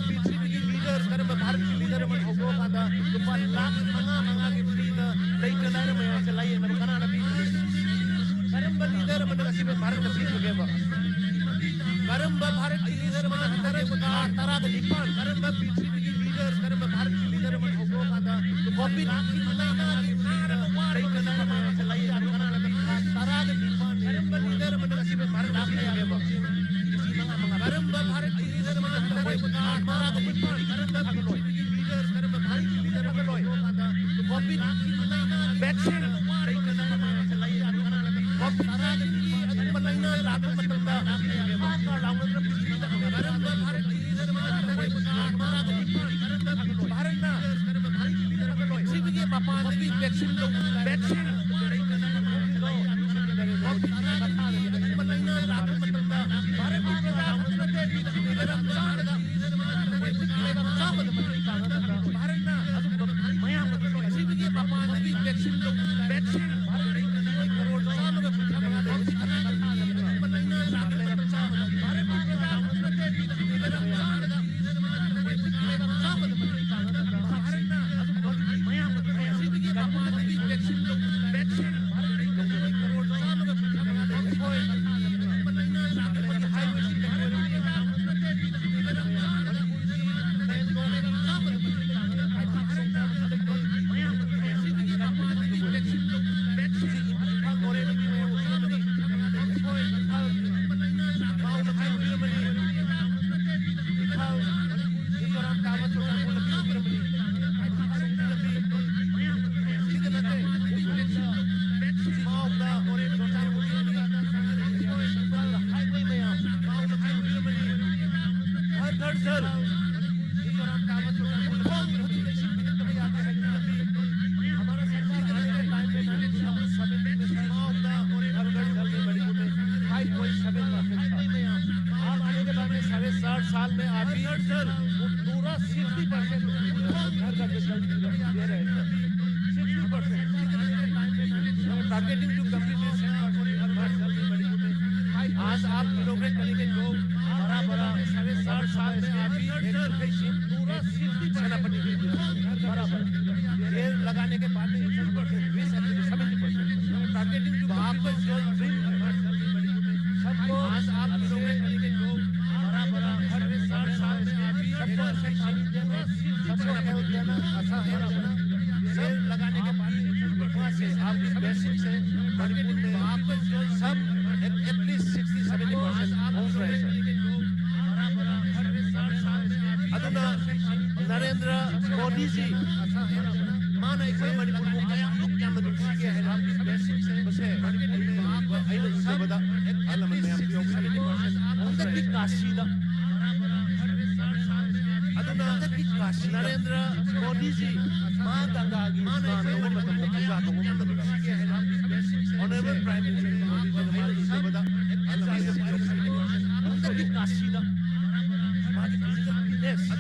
ꯄ꯭ꯔꯤꯊꯤꯕꯤꯒꯤ ꯂꯤꯗꯔ, ꯀꯔꯝꯕ ꯚꯥꯔꯠꯀꯤ ꯂꯤꯗꯔ ꯑꯃꯅ ꯍꯧꯗꯣꯛꯑꯀꯥꯟꯗ ꯂꯨꯄꯥ ꯂꯥꯈ ꯃꯉꯥ ꯃꯉꯥꯒꯤ ꯐ꯭ꯔꯤꯗ ꯂꯩꯇ ꯂꯥꯏꯔ ꯃꯌꯥꯝꯁꯦ ꯂꯥꯌꯦꯡꯅꯕ ꯀꯅꯥꯅ ꯄꯤꯒꯅꯤ? ꯀꯔꯝꯕ ꯂꯤꯗꯔ ꯑꯃꯅ ꯉꯁꯤꯐꯥꯎ ꯚꯥꯔꯠꯇ ꯄꯤꯗ꯭ꯔꯤꯒꯦꯕ? ꯀꯔꯝꯕ ꯚꯥꯔꯠꯀꯤ ꯂꯤꯗꯔ ꯑꯃꯅ ꯍꯟꯗꯛ ꯊꯥ ꯇꯔꯥꯒ ꯅꯤꯄꯥꯟ, ꯀꯔꯝꯕ ꯄ꯭ꯔꯤꯊꯤꯕꯤꯒꯤ ꯂꯤꯗꯔ, ꯀꯔꯝꯕ ꯚꯥꯔꯠꯀꯤ ꯂꯤꯗꯔ ꯑꯃꯅ ꯍꯧꯗꯣꯛꯑꯀꯥꯟꯗ ꯀꯣꯚꯤꯗ ꯂꯥꯏꯅꯥꯒꯤ ꯐ꯭ꯔꯤꯗ ꯂꯩꯇ ꯂꯥꯏꯔ ꯃꯌꯥꯝꯁꯦ ꯂꯥꯌꯦꯡꯅꯕ ꯀꯅꯥꯅ ꯄꯤꯒꯅꯤ? ꯊꯥ ꯇꯔꯥꯒ ꯅꯤꯄꯥꯟ, ꯀꯔꯝꯕ ꯂꯤꯗꯔ ꯑꯃꯅ ꯉꯁꯤꯐꯥꯎ ꯚꯥꯔꯠꯇ ꯄꯤꯗ꯭ꯔꯤꯒꯦꯕ? ꯀꯔꯝꯕ ꯚꯥꯔꯠꯀꯤ ꯂꯤꯗꯔ ꯑꯃꯅ ꯍꯟꯗꯛ ꯊꯥ ꯇꯔꯥꯒ ꯅꯤꯄꯥꯟ, ꯀꯔꯝꯕ ꯄ꯭ꯔꯤꯊꯤꯕꯤꯒꯤ ꯂꯤꯗꯔ, ꯀꯔꯝꯕ ꯚꯥꯔꯠꯀꯤ ꯂꯤꯗꯔ ꯑꯃꯅ ꯍꯧꯗꯣꯛꯑꯀꯥꯟꯗ ꯀꯣꯚꯤꯗ ꯂꯥꯏꯅꯥꯒꯤ ꯚꯦꯛꯁꯤꯟ ꯂꯩꯇ ꯂꯥꯏꯔ ꯃꯌꯥꯝꯁꯦ ꯂꯥꯌꯦꯡꯅꯕ ꯀꯅꯥꯅ ꯄꯤꯒꯅꯤ? ꯀꯣꯚꯤꯗ ꯅꯥꯏꯟꯇꯤꯟꯒꯤ ꯑꯗꯨꯒꯨꯝꯕ ꯂꯥꯏꯅꯥ ꯂꯥꯛꯄ ꯃꯇꯝꯗ ꯍꯥ ꯀꯥ ꯂꯥꯎꯅꯗꯅ ꯄ꯭ꯔꯤꯊꯤꯕꯤꯗ ꯀꯔꯝꯕ ꯚꯥꯔꯠꯀꯤ ꯂꯤꯗꯔ ꯑꯃꯅ ꯍꯟꯗꯛ ꯊꯥ ꯇꯔꯥꯒ ꯅꯤꯄꯥꯟ, ꯀꯔꯝꯕ ꯚꯥꯔꯠꯅ ꯄ꯭ꯔꯤꯊꯤꯕꯤꯒꯤ ꯃꯄꯥꯟꯗꯒꯤ ꯚꯦꯛꯁꯤꯟ ꯂꯧ-, ꯚꯦꯛꯁꯤꯟ ꯂꯩꯇ ꯂꯥꯏꯔ ꯃꯌꯥꯝꯁꯦ ꯂꯥꯌꯦꯡꯅꯕ ꯀꯅꯥꯅ ꯄꯤꯒꯅꯤ? ꯀꯣꯚꯤꯗ ꯅꯥꯏꯟꯇꯤꯟꯒꯤ ꯑꯗꯨꯒꯨꯝꯕ ꯂꯥꯏꯅꯥ ꯂꯥꯛꯄ ꯃꯇꯝꯗ ꯚꯥꯔꯠꯀꯤ ꯄ꯭ꯔꯖꯥ ꯈꯛꯇ ꯅꯠꯇꯦ, ꯄ꯭ꯔꯤꯊꯤꯕꯤꯗ ꯂꯝ ꯆꯥꯗ ꯂꯩꯕꯥꯛ ꯆꯥꯝꯃꯗ ꯃꯇꯦꯡ ꯄꯥꯡꯅꯕꯗ ꯚꯥꯔꯠꯅ ꯑꯗꯨꯒꯨꯝꯕ ꯃꯌꯥꯝ ꯑꯃ ꯄꯤꯔꯤ꯫ ꯑꯁꯤꯗꯒꯤ ꯃꯄꯥꯟꯗꯒꯤ ꯚꯦꯛꯁꯤꯟ ꯂꯧ-, ꯚꯦꯛꯁꯤꯟ ꯚꯥꯔꯠꯀꯤ ꯃꯤꯑꯣꯏ ꯀꯔꯣꯔ ꯆꯥꯝꯃꯒ ꯀꯨꯟꯊ꯭ꯔꯥ ꯃꯉꯥ ꯂꯩꯔꯤꯁꯤ ꯀꯅꯥꯅ ꯄꯤꯒꯅꯤ? ꯂꯥꯏꯅꯥ ꯂꯥꯛꯄ ꯃꯇꯝꯗ ꯚꯥꯔꯠꯀꯤ ꯄ꯭ꯔꯖꯥ ꯈꯛꯇ ꯅꯠꯇꯦ, ꯄ꯭ꯔꯤꯊꯤꯕꯤꯗ ꯂꯝ ꯆꯥꯝꯃꯗ ꯂꯩꯕꯥꯛ ꯆꯥꯝꯃꯗ ꯃꯇꯦꯡ ꯄꯥꯡꯅꯕꯗ ꯚꯥꯔꯠꯅ ꯑꯗꯨꯒꯨꯝꯕ ꯃꯌꯥꯝ ꯑꯃ ꯄꯤꯔꯤ꯫ ꯑꯁꯤꯗꯒꯤ ꯃꯄꯥꯟꯗꯒꯤ ꯚꯦꯛꯁꯤꯟ ꯂꯧ-, ꯚꯦꯛꯁꯤꯟ ꯚꯥꯔꯠꯀꯤ ꯃꯤꯑꯣꯏ ꯀꯔꯣꯔ ꯆꯥꯝꯃꯒ ꯀꯨꯟꯊ꯭ꯔꯥ ꯃꯉꯥ ꯂꯩꯔꯤꯁꯤ ꯀꯅꯥꯅ ꯄꯤꯒꯅꯤ? ꯂꯥꯏꯅꯥ ꯂꯥꯛꯄꯒꯤ ꯍꯥꯏꯋꯦꯁꯤꯡꯗ ꯂꯣꯏꯔꯕꯅꯤ꯫ ꯍꯔ ꯘꯔ ꯖꯜ꯫ ꯃꯐꯝ ꯈꯨꯗꯤꯡꯗ ꯏꯁꯤꯡ ꯄꯤꯔꯛꯇꯕ ꯌꯥꯗꯦ ꯍꯥꯏꯗꯨꯅ ꯂꯝꯕꯤ꯫ ꯍꯃꯥꯔꯥ ꯁꯔꯀꯥꯔ ꯑꯥꯅꯦ ꯀꯥ ꯇꯥꯏꯝ ꯃꯦ ꯅꯥꯏꯟꯇꯤꯟ ꯁꯕꯦꯟꯇꯤ ꯁꯚꯦꯟ ꯁꯦ ꯃꯥꯎꯗ ꯍꯔ ꯘꯔ ꯖꯜ ꯃꯅꯤꯄꯨꯔ ꯃꯦ ꯐꯥꯏꯚ ꯄꯣꯏꯟꯠ ꯁꯚꯦꯟ ꯄꯔꯁꯦꯟꯠ ꯊꯥ꯫ आप आने के बाद में साढ़े चार साल में आप ही पूरा सिक्सटी परसेंट घर घर पे जल दे रहे हैं। Sixty percent. Targeting to complete आज आप इनोग्रेट करेंगे जो बड़ा बड़ा साढ़े चार साल में आप ही सेनापति, बराबर। ये लगाने के बाद में बीस सेवेंटी परसेंट टारगेटिंग। तो आपका जो ड्रीम, सबको आज आप लोगों के बराबर हर साल, साल में आप सबको ऐसा ही पानी देना, सबको हेल्प देना, अच्छा हेल्प देना। ये लगाने के बाद में वहाँ से आपकी ब्लेसिंग से मणिपुर में आपको जो सब एटलीस्ट सिक्सटी सेवेंटी परसेंट पहुँच रहे हैं, सर। ꯑꯗꯨꯅ ꯅꯔꯦꯟꯗ꯭ꯔ ꯃꯣꯗꯤꯖꯤ, ꯃꯥꯅ ꯑꯩꯈꯣꯏ ꯃꯅꯤꯄꯨꯔꯕꯨ ꯀꯌꯥꯃꯨꯛ ꯌꯥꯝꯅ ꯅꯨꯡꯁꯤꯒꯦ ꯍꯥꯏꯅ ꯃꯁꯦ ꯑꯩꯅ ꯎꯖꯕꯗ ꯑꯍꯜ ꯂꯃꯟ ꯃꯌꯥꯝꯁꯨ ꯌꯥꯎꯕꯤꯔꯤ꯫ ꯍꯟꯗꯛꯀꯤ ꯀꯥꯁꯤꯗ, ꯑꯗꯨꯅ ꯍꯟꯗꯛꯀꯤ ꯀꯥꯁꯤꯗ ꯅꯔꯦꯟꯗ꯭ꯔ ꯃꯣꯗꯤꯖꯤ, ꯃꯥ ꯒꯪꯒꯥꯒꯤ ꯁ꯭ꯅꯥꯟ ꯇꯧꯕ ꯃꯇꯝꯗ, ꯄꯨꯖꯥ ꯇꯧꯕ ꯃꯇꯝꯗ, ꯑꯣꯅꯔꯦꯕꯜ ꯄ꯭ꯔꯥꯏꯝ ꯃꯤꯅꯤꯁꯇꯔ ꯃꯣꯗꯤꯖꯤꯅ ꯃꯥꯅ ꯎꯖꯕꯗ ꯑꯍꯜ ꯂꯃꯟ ꯃꯌꯥꯝꯁꯨ ꯌꯥꯎꯕꯤꯔꯤ꯫ ꯍꯟꯗꯛꯀꯤ ꯀꯥꯁꯤꯗ ꯃꯥꯒꯤ ꯐꯤꯖꯤꯀꯦꯜ ꯐꯤꯠꯅꯦꯁ,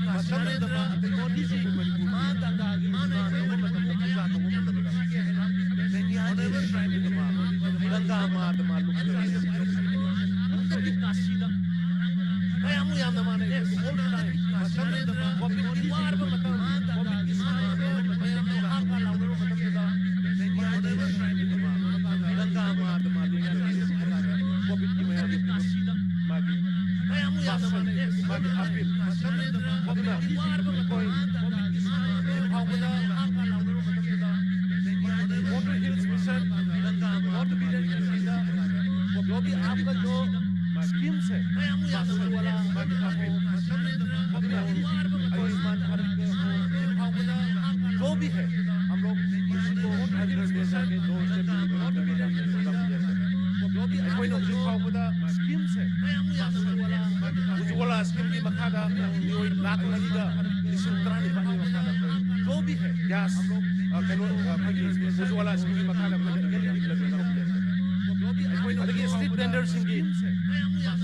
ꯃꯇꯝꯗꯨꯗ ꯃꯣꯗꯤꯖꯤ ꯃꯥ ꯒꯪꯒꯥꯒꯤ ꯁ꯭ꯅꯥꯟ ꯇꯧꯕ ꯃꯇꯝꯗ, ꯄꯨꯖꯥ ꯇꯧꯕ ꯃꯇꯝꯗ, ꯒꯪꯒꯥ ꯃꯥꯗ ꯃꯥ ꯂꯨꯞꯈꯤꯕ꯫ ꯍꯟꯗꯛꯀꯤ ꯀꯥꯁꯤꯗ ꯀꯌꯥꯃꯨꯛ ꯌꯥꯝꯅ ꯃꯥꯅ ꯑꯦꯁ ꯑꯣꯜ ꯇꯥꯏꯝ ꯃꯇꯝꯗꯨꯗ ꯀꯣꯚꯤꯗꯀꯤ ꯋꯥꯔꯕ ꯃꯇꯝ, ꯀꯣꯚꯤꯗꯀꯤ ꯁꯥꯟꯅꯕ ꯃꯌꯥꯝꯗꯣ ꯍꯥ ꯍꯥ ꯂꯥꯎꯅꯕ ꯃꯇꯝꯗꯨꯗ ꯒꯪꯒꯥ ꯃꯥꯗ ꯃꯥ ꯂꯨꯞꯈꯤꯕ꯫ ꯀꯣꯚꯤꯗꯀꯤ ꯃꯌꯥꯝꯗꯣ ꯃꯥꯒꯤ ꯃꯥꯒꯤ ꯑꯄꯤꯜ꯫ ꯑꯗꯨꯅ ꯑꯩꯈꯣꯏ ꯍꯧꯖꯤꯛ ꯐꯥꯎꯕꯗ ꯋꯥꯇꯔ ꯍꯤꯜꯁ ꯃꯤꯁꯟ, ꯋꯥꯇꯔ ꯕꯤꯗꯔ ꯃꯤꯁꯟꯗ जो भी आपका जो स्कीम्स है, मासिक वाला, मासिक आपको, अपना आयुष्मान भारत का, जो भी है, हम लोग उसी को घर घर ले जाके डोर स्टेप डिलीवरी करने का प्रोग्राम किया है। ꯑꯩꯈꯣꯏꯅ ꯍꯧꯖꯤꯛ ꯐꯥꯎꯕꯗ ꯁ꯭ꯀꯤꯝꯁꯦ, ꯎꯖ꯭ꯋꯥꯂꯥ ꯁ꯭ꯀꯤꯝꯒꯤ ꯃꯈꯥꯗ ꯃꯤꯑꯣꯏ ꯂꯥꯈ ꯃꯔꯤꯒ ꯂꯤꯁꯤꯡ ꯇꯔꯥꯅꯤꯄꯥꯜꯒꯤ ꯃꯈꯥꯗ ꯑꯩꯈꯣꯏ ꯒ꯭ꯌꯥꯁ, ꯑ, ꯀꯩꯅꯣ, ꯑ, ꯑꯩꯈꯣꯏꯒꯤ ꯎꯖ꯭ꯋꯥꯂꯥ ꯁ꯭ꯀꯤꯝꯒꯤ ꯃꯈꯥꯗ ꯑꯩꯈꯣꯏꯅ ꯑꯦꯜ ꯏ ꯗꯤ ꯕꯜꯕ ꯂꯧꯕ ꯌꯥꯏ꯫ ꯑꯩꯈꯣꯏꯅ ꯑꯗꯒꯤ ꯁ꯭ꯇ꯭ꯔꯤꯠ ꯚꯦꯟꯗꯔꯁꯤꯡꯒꯤ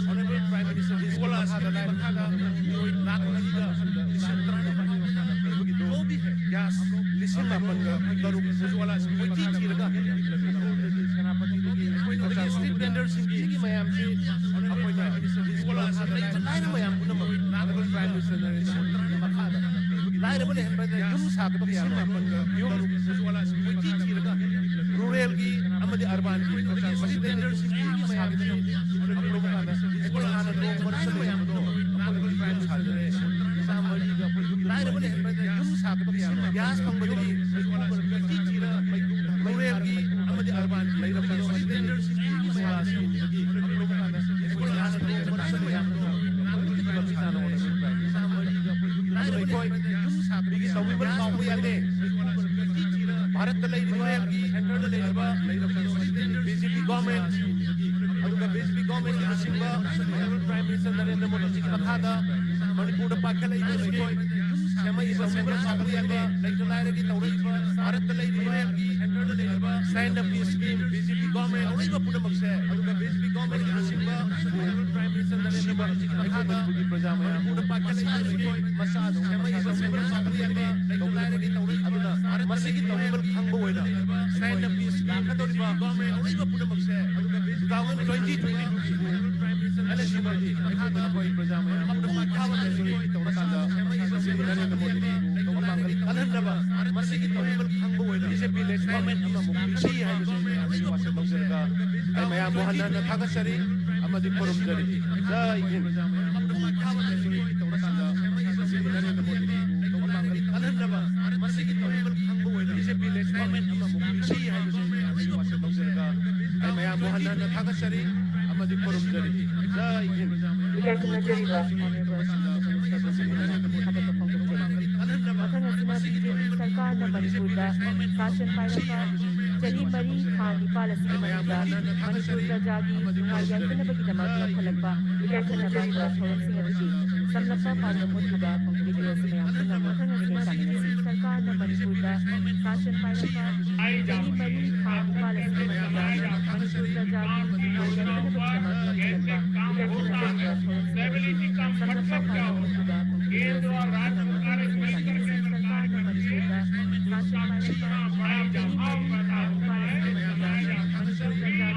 ꯑꯣꯅꯔꯦꯕꯜ ꯄ꯭ꯔꯥꯏꯝ ꯃꯤꯅꯤꯁꯇꯔ ꯎꯖ꯭ꯋꯥꯂꯥ ꯁ꯭ꯀꯤꯝꯒꯤ ꯃꯈꯥꯗ ꯃꯤꯑꯣꯏ ꯂꯥꯈ ꯃꯔꯤꯒ ꯂꯤꯁꯤꯡ ꯇꯔꯥꯅꯤꯄꯥꯜꯒꯤ ꯃꯈꯥꯗ ꯑꯩꯈꯣꯏꯒꯤꯗꯣ ꯒ꯭ꯌꯥꯁ ꯂꯤꯁꯤꯡ ꯃꯥꯄꯟꯒ ꯇꯔꯨꯛ ꯎꯖ꯭ꯋꯥꯂꯥ ꯁ꯭ꯀꯤꯝꯒꯤ ꯃꯈꯥꯗ ꯀꯣꯏꯊꯤ ꯊꯤꯔꯒ ꯎꯈ꯭ꯔꯨꯜꯗꯒꯤ, ꯁꯦꯅꯥꯄꯇꯤꯗꯒꯤ, ꯑꯩꯈꯣꯏꯅ ꯍꯧꯖꯤꯛ ꯁ꯭ꯇ꯭ꯔꯤꯠ ꯚꯦꯟꯗꯔꯁꯤꯡꯒꯤ ꯁꯤꯒꯤ ꯃꯌꯥꯝꯁꯤ ꯑꯩꯈꯣꯏꯅ ꯎꯖ꯭ꯋꯥꯂꯥ ꯂꯩꯇ ꯂꯥꯏꯔ ꯃꯌꯥꯝ ꯄꯨꯝꯅꯃꯛ ꯑꯩꯈꯣꯏ Prime Minister ꯅꯔꯦꯟꯗ꯭ꯔ ꯃꯣꯗꯤꯒꯤ ꯃꯈꯥꯗ ꯂꯥꯏꯔꯕꯅ ꯍꯦꯟꯕꯗ ꯌꯨꯝ ꯁꯥꯒꯗꯕ ꯌꯥꯕ ꯌꯨꯝ ꯀꯣꯏꯊꯤ ꯊꯤꯔꯒ ruralꯒꯤ ꯑꯃꯗꯤ urbanꯒꯤ standardꯁꯤꯡꯒꯤ ꯁꯥꯒꯗꯕ ꯑꯩꯈꯣꯏ ꯍꯥꯟꯅ ꯅꯣꯡ ꯃꯔꯛꯇ ꯂꯩꯔꯝꯕꯗꯣ ꯑꯩꯈꯣꯏ ꯌꯨꯝ ꯁꯥꯖꯔꯦ꯫ ꯂꯥꯏꯔꯕꯅ ꯍꯦꯟꯕꯗ ꯌꯨꯝ ꯁꯥꯒꯗꯕ ꯌꯥꯕ gas ꯐꯪꯕꯗꯒꯤ ꯃꯩꯈꯨ ꯃꯔꯛꯇ ꯀꯣꯏꯊꯤ ꯊꯤꯔꯒ ruralꯒꯤ ꯑꯃꯗꯤ urbanꯒꯤ ꯂꯩꯔꯝꯕꯗꯣ standardꯁꯤꯡꯒꯤ ꯃꯌꯥꯝꯗꯒꯤ ꯑꯩꯈꯣꯏ ꯍꯥꯟꯅ ꯅꯣꯡ ꯃꯔꯛꯇ ꯂꯩꯔꯝꯕꯗꯣ ꯑꯩꯈꯣꯏ ꯂꯝꯕꯤ ꯇꯥꯅ ꯍꯣꯠꯅꯕ ꯑꯩꯈꯣꯏ ꯃꯤꯒꯤ ꯇꯧꯕꯤꯃꯜ ꯀꯥꯎꯕ ꯌꯥꯗꯦ꯫ ꯚꯥꯔꯠꯇ ꯂꯩꯔꯤꯕ, centreꯗ ꯂꯩꯔꯤꯕ BJP government, ꯑꯗꯨꯒ BJP governmentꯀꯤ ꯂꯨꯆꯤꯡꯕ Honorable Prime Minister ꯅꯔꯦꯟꯗ꯭ꯔ ꯃꯣꯗꯤꯒꯤ ꯃꯈꯥꯗ ꯃꯅꯤꯄꯨꯔꯗ ꯄꯥꯏꯈꯠꯂꯛꯏꯕ ꯑꯩꯈꯣꯏ ꯁꯦꯝꯃꯛꯏꯕ ꯁꯦꯝꯒꯠ ꯁꯥꯒꯠꯂꯤꯕ ꯂꯩꯇ ꯂꯥꯏꯔꯒꯤ ꯇꯧꯔꯛꯏꯕ ꯚꯥꯔꯠꯇ ꯂꯩꯔꯤꯕ, centreꯗ ꯂꯩꯔꯤꯕ stand up scheme, BJP government ꯇꯧꯔꯛꯏꯕ ꯄꯨꯝꯅꯃꯛꯁꯦ ꯑꯗꯨꯒ BJP governmentꯀꯤ ꯂꯨꯆꯤꯡꯕ Honorable Prime Minister ꯅꯔꯦꯟꯗ꯭ꯔ ꯃꯣꯗꯤꯒꯤ ꯃꯈꯥꯗ ꯃꯅꯤꯄꯨꯔꯒꯤ ꯄ꯭ꯔꯖꯥ ꯃꯌꯥꯝ ꯃꯅꯤꯄꯨꯔꯗ ꯄꯥꯏꯈꯠꯂꯛꯏꯕ ꯃꯆꯥ ꯑꯗꯨꯝ ꯃꯁꯥ ꯁꯦꯝꯒꯠ ꯁꯥꯒꯠꯄ ꯌꯥꯕ ꯂꯩꯇ ꯂꯥꯏꯔꯒꯤ ꯇꯧꯔꯛꯏꯕ, ꯑꯗꯨꯅ ꯃꯁꯤꯒꯤ ꯇꯧꯔꯤꯕ ꯈꯪꯕ ꯑꯣꯏꯅ ꯁꯥꯏꯟ ꯑꯞ ꯄꯤꯁ ꯂꯥꯛꯀꯗꯧꯔꯤꯕ ꯒꯣꯔꯃꯦꯟ ꯇꯧꯔꯛꯏꯕ ꯄꯨꯝꯅꯃꯛꯁꯦ ꯑꯗꯨꯒ two thousand twenty twenty two ꯑꯦꯂꯦꯛꯁꯟꯗꯗꯤ ꯑꯩꯈꯣꯏ ꯃꯅꯤꯄꯨꯔꯒꯤ ꯄ꯭ꯔꯖꯥ ꯃꯌꯥꯝ ꯃꯄꯨꯡ ꯐꯥꯕ ꯃꯦꯖꯣꯔꯤꯇꯤ ꯇꯧꯔꯀꯥꯟꯗ ꯁꯤꯕꯤ ꯅꯔꯦꯟꯗ꯭ꯔ ꯃꯣꯗꯤꯒꯤ ꯃꯄꯥꯡꯒꯜ ꯀꯜꯍꯟꯅꯕ ꯃꯁꯤꯒꯤ ꯇꯧꯔꯤꯕ ꯈꯪꯕ ꯑꯣꯏꯅ ꯕꯤ ꯖꯦ ꯄꯤ ꯂꯦꯗ ꯒꯣꯔꯃꯦꯟ ꯑꯃꯃꯨꯛ ꯄꯤꯁꯤ ꯍꯥꯏꯕꯁꯤ ꯑꯩ ꯋꯥꯁꯛ ꯂꯧꯖꯔꯒ ꯑꯩ ꯃꯌꯥꯝꯕꯨ ꯍꯟꯅ ꯍꯟꯅ ꯊꯥꯒꯠꯆꯔꯤ ꯑꯃꯗꯤ ꯈꯨꯔꯨꯝꯖꯔꯤ꯫ ꯖꯥꯏ ꯍꯤꯟꯗ꯫ ꯃꯄꯨꯡ ꯐꯥꯕ ꯃꯦꯖꯣꯔꯤꯇꯤ ꯇꯧꯔꯀꯥꯟꯗ ꯁꯤꯕꯤ ꯅꯔꯦꯟꯗ꯭ꯔ ꯃꯣꯗꯤꯒꯤ ꯃꯄꯥꯡꯒꯜ ꯀꯜꯍꯟꯅꯕ ꯃꯁꯤꯒꯤ ꯇꯧꯔꯤꯕ ꯈꯪꯕ ꯑꯣꯏꯅ ꯕꯤ ꯖꯦ ꯄꯤ ꯂꯦꯗ ꯒꯣꯔꯃꯦꯟ ꯑꯃꯃꯨꯛ ꯄꯤꯁꯤ ꯍꯥꯏꯕꯁꯤ ꯑꯩ ꯋꯥꯁꯛ ꯂꯧꯖꯔꯒ ꯑꯩ ꯃꯌꯥꯝꯕꯨ ꯍꯟꯅ ꯍꯟꯅ ꯊꯥꯒꯠꯆꯔꯤ ꯑꯃꯗꯤ ꯈꯨꯔꯨꯝꯖꯔꯤ꯫ ꯖꯥꯏ ꯍꯤꯟꯗ꯫ ꯏꯀꯥꯏ ꯈꯨꯝꯅꯖꯔꯤꯕ Honorable Minister ꯊꯥꯒꯠꯄ ꯐꯣꯡꯗꯣꯛꯆꯔꯤ꯫ ꯃꯊꯪ ꯑꯁꯤꯅ ꯕꯤ ꯖꯦ ꯄꯤ ꯁꯔꯀꯥꯔꯅ ꯃꯅꯤꯄꯨꯔꯗ ꯁꯥꯁꯟ ꯄꯥꯏꯔꯛꯄ ꯆꯍꯤ ꯃꯔꯤ ꯊꯥ ꯅꯤꯄꯥꯜ ꯑꯁꯤꯒꯤ ꯃꯅꯨꯡꯗ ꯃꯅꯤꯄꯨꯔ ꯄ꯭ꯔꯖꯥꯒꯤ ꯅꯨꯡꯉꯥꯏ ꯌꯥꯏꯐꯅꯕꯒꯤꯗꯃꯛ ꯂꯧꯈꯠꯂꯛꯄ ꯑꯈꯟꯅꯕ ꯊꯧꯔꯝꯁꯤꯡ ꯑꯗꯨꯒꯤ ꯁꯝꯂꯞꯄ ꯄꯥꯎꯗꯝ ꯎꯠꯂꯤꯕ video ꯑꯁꯤ ꯃꯌꯥꯝ ꯄꯨꯟꯅ ꯑꯃꯨꯛ ꯃꯤꯠꯌꯦꯡ ꯇꯥꯃꯤꯟꯅꯁꯤ꯫ ꯁꯔꯀꯥꯔꯅ ꯃꯅꯤꯄꯨꯔꯗ ꯁꯥꯁꯟ ꯄꯥꯏꯔꯛꯄ ꯆꯍꯤ ꯃꯔꯤ ꯊꯥ ꯅꯤꯄꯥꯜ ꯑꯁꯤꯒꯤ ꯃꯅꯨꯡꯗ ꯃꯅꯤꯄꯨꯔ ꯄ꯭ꯔꯖꯥꯒꯤ ꯅꯨꯡꯉꯥꯏ ꯌꯥꯏꯐꯅꯕꯒꯤꯗꯃꯛ ꯂꯧꯈꯠꯂꯛꯄ ꯑꯈꯟꯅꯕ ꯊꯧꯔꯝꯁꯤꯡ ꯑꯗꯨꯒꯤ ꯁꯝꯂꯞꯄ ꯄꯥꯎꯗꯝ ꯎꯠꯂꯤꯕ video ꯑꯁꯤ ꯃꯌꯥꯝ ꯄꯨꯟꯅ ꯑꯃꯨꯛ ꯃꯤꯠꯌꯦꯡ ꯇꯥꯃꯤꯟꯅꯁꯤ꯫ ꯁꯔꯀꯥꯔꯅ ꯃꯅꯤꯄꯨꯔꯗ ꯁꯥꯁꯟ ꯄꯥꯏꯔꯛꯄ ꯆꯍꯤ ꯃꯔꯤ ꯊꯥ ꯅꯤꯄꯥꯜ ꯑꯁꯤꯒꯤ ꯃꯅꯨꯡꯗ ꯃꯅꯤꯄꯨꯔ ꯄ꯭ꯔꯖꯥꯒꯤ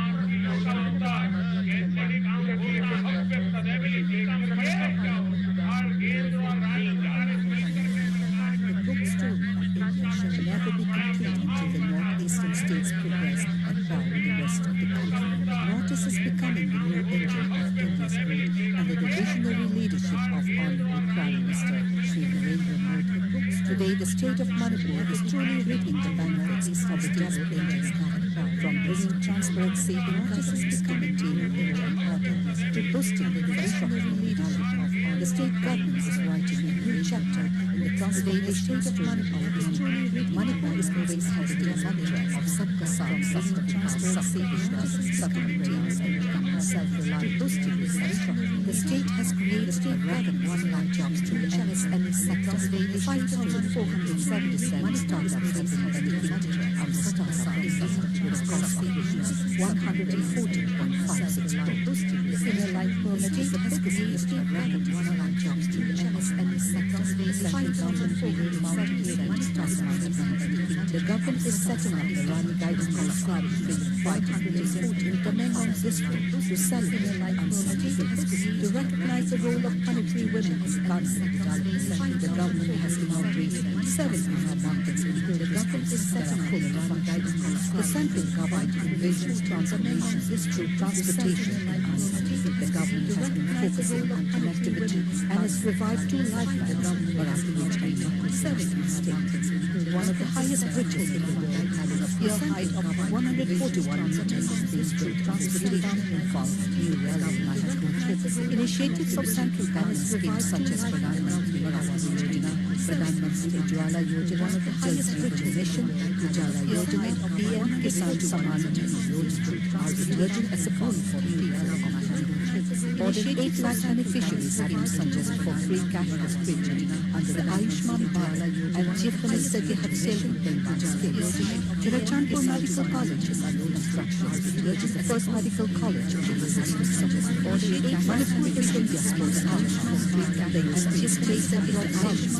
ꯅꯨꯡꯉꯥꯏ ꯌꯥꯏꯐꯅꯕꯒꯤꯗꯃꯛ ꯂꯧꯈꯠꯂꯛꯄ The state of Manipur is truly reaping the benefits of the development, from bringing transparency in governance, community and order, to boosting infrastructure and knowledge. The state government is writing a new chapter in the transformation story of Manipur. Manipur is moving ahead in the mantra of Sabka Saath, Sabka Vikas, Sabka Prayas, and becoming self-reliant, boosting infrastructure. The state has created a record one lakh jobs through M S M E sector, five thousand four hundred seventy-seven startups have been created, and startup investment was cost one hundred fourteen point five six crore. Inner line permit is a business record one lakh jobs through M S M E sector, five thousand four hundred seventy-seven startups. The government is setting up the Rani Gaidinliu Sahib five hundred fourteen in Tamenglong district to celebrate and to recognize the role of Manipuri women in economic development. The government has inaugurated seven new markets. The government is setting up the Rani Gaidinliu. The central government envisions transformation through transportation and I C T. The government has been focusing on connectivity and has revived two lifelines, Baratpur and Nakursari state. One of the highest bridges in the world, having a pier height of one hundred forty-one meters, is being built, transportation in Imphal, New Delhi, Manipur. Initiatives of central government schemes such as Pradhan Mantri Awas Yojana, Pradhan Mantri Ujjwala Yojana, Jal Jeevan Mission, Ujjwala Yojana, P M Kisan Samman Nidhi Yojana are emerging as a boon for the people of Manipur. More than eight lakh beneficiaries schemes such as for free cash for fridge under the Ayushman Bharat and Chief Minister Gehar Sehalingam Pengman schemes. Churachandpur Medical College is under construction, which is the first medical college in the country. Manipur is India's most outstanding and Chief Minister Gehar Sehalingam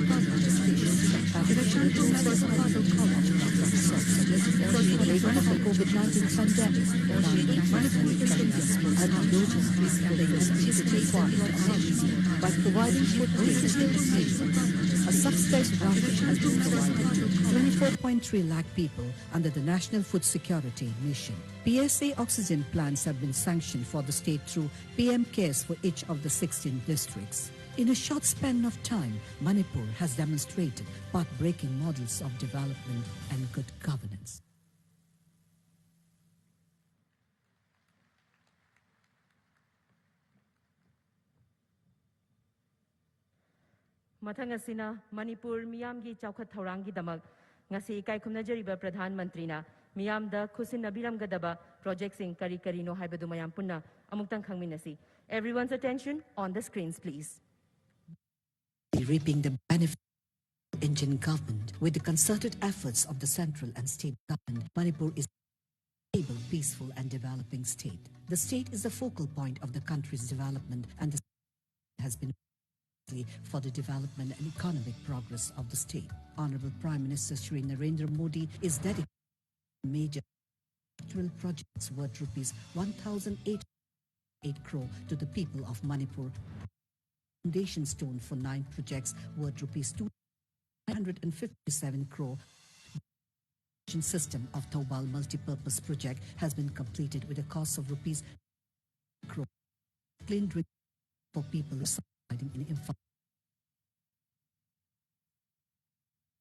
Pengman schemes. Churachandpur Medical College is the first medical college of the COVID nineteen pandemic by providing food, a subsidized ration has been provided to twenty-four point three lakh people under the National Food Security Mission. P S A oxygen plants have been sanctioned for the state through P M Cares for each of the sixteen districts. In a short span of time, Manipur has demonstrated path-breaking models of development and good governance. ꯃꯊꯪ ꯑꯁꯤꯅ ꯃꯅꯤꯄꯨꯔ ꯃꯤꯌꯥꯝꯒꯤ ꯆꯥꯎꯈꯠ ꯊꯧꯔꯥꯡꯒꯤꯗꯃꯛ ꯉꯁꯤ ꯏꯀꯥꯏ ꯈꯨꯝꯅꯖꯔꯤꯕ ꯄ꯭ꯔꯙꯥꯟ ꯃꯟꯇ꯭ꯔꯤꯅ ꯃꯤꯌꯥꯝꯗ ꯈꯨꯠꯁꯤꯟꯅꯕꯤꯔꯝꯒꯗꯕ ꯄ꯭ꯔꯣꯖꯦꯛꯁꯤꯡ ꯀꯔꯤ ꯀꯔꯤꯅꯣ ꯍꯥꯏꯕꯗꯨ ꯃꯌꯥꯝ ꯄꯨꯟꯅ ꯑꯃꯨꯛꯇꯪ ꯈꯪꯃꯤꯟꯅꯁꯤ꯫ Everyone's attention on the screens, please. Reaping the benefit of engine government with the concerted efforts of the central and state government, Manipur is a stable, peaceful and developing state. The state is the focal point of the country's development and the has been for the development and economic progress of the state. Honorable Prime Minister Shri Narendra Modi is dedicating major structural projects worth rupees one thousand eight hundred eight crore to the people of Manipur. Foundation stone for nine projects worth rupees two hundred fifty-seven crore. System of Thoubal multipurpose project has been completed with a cost of rupees crore. Clean drink for people residing in Imphal.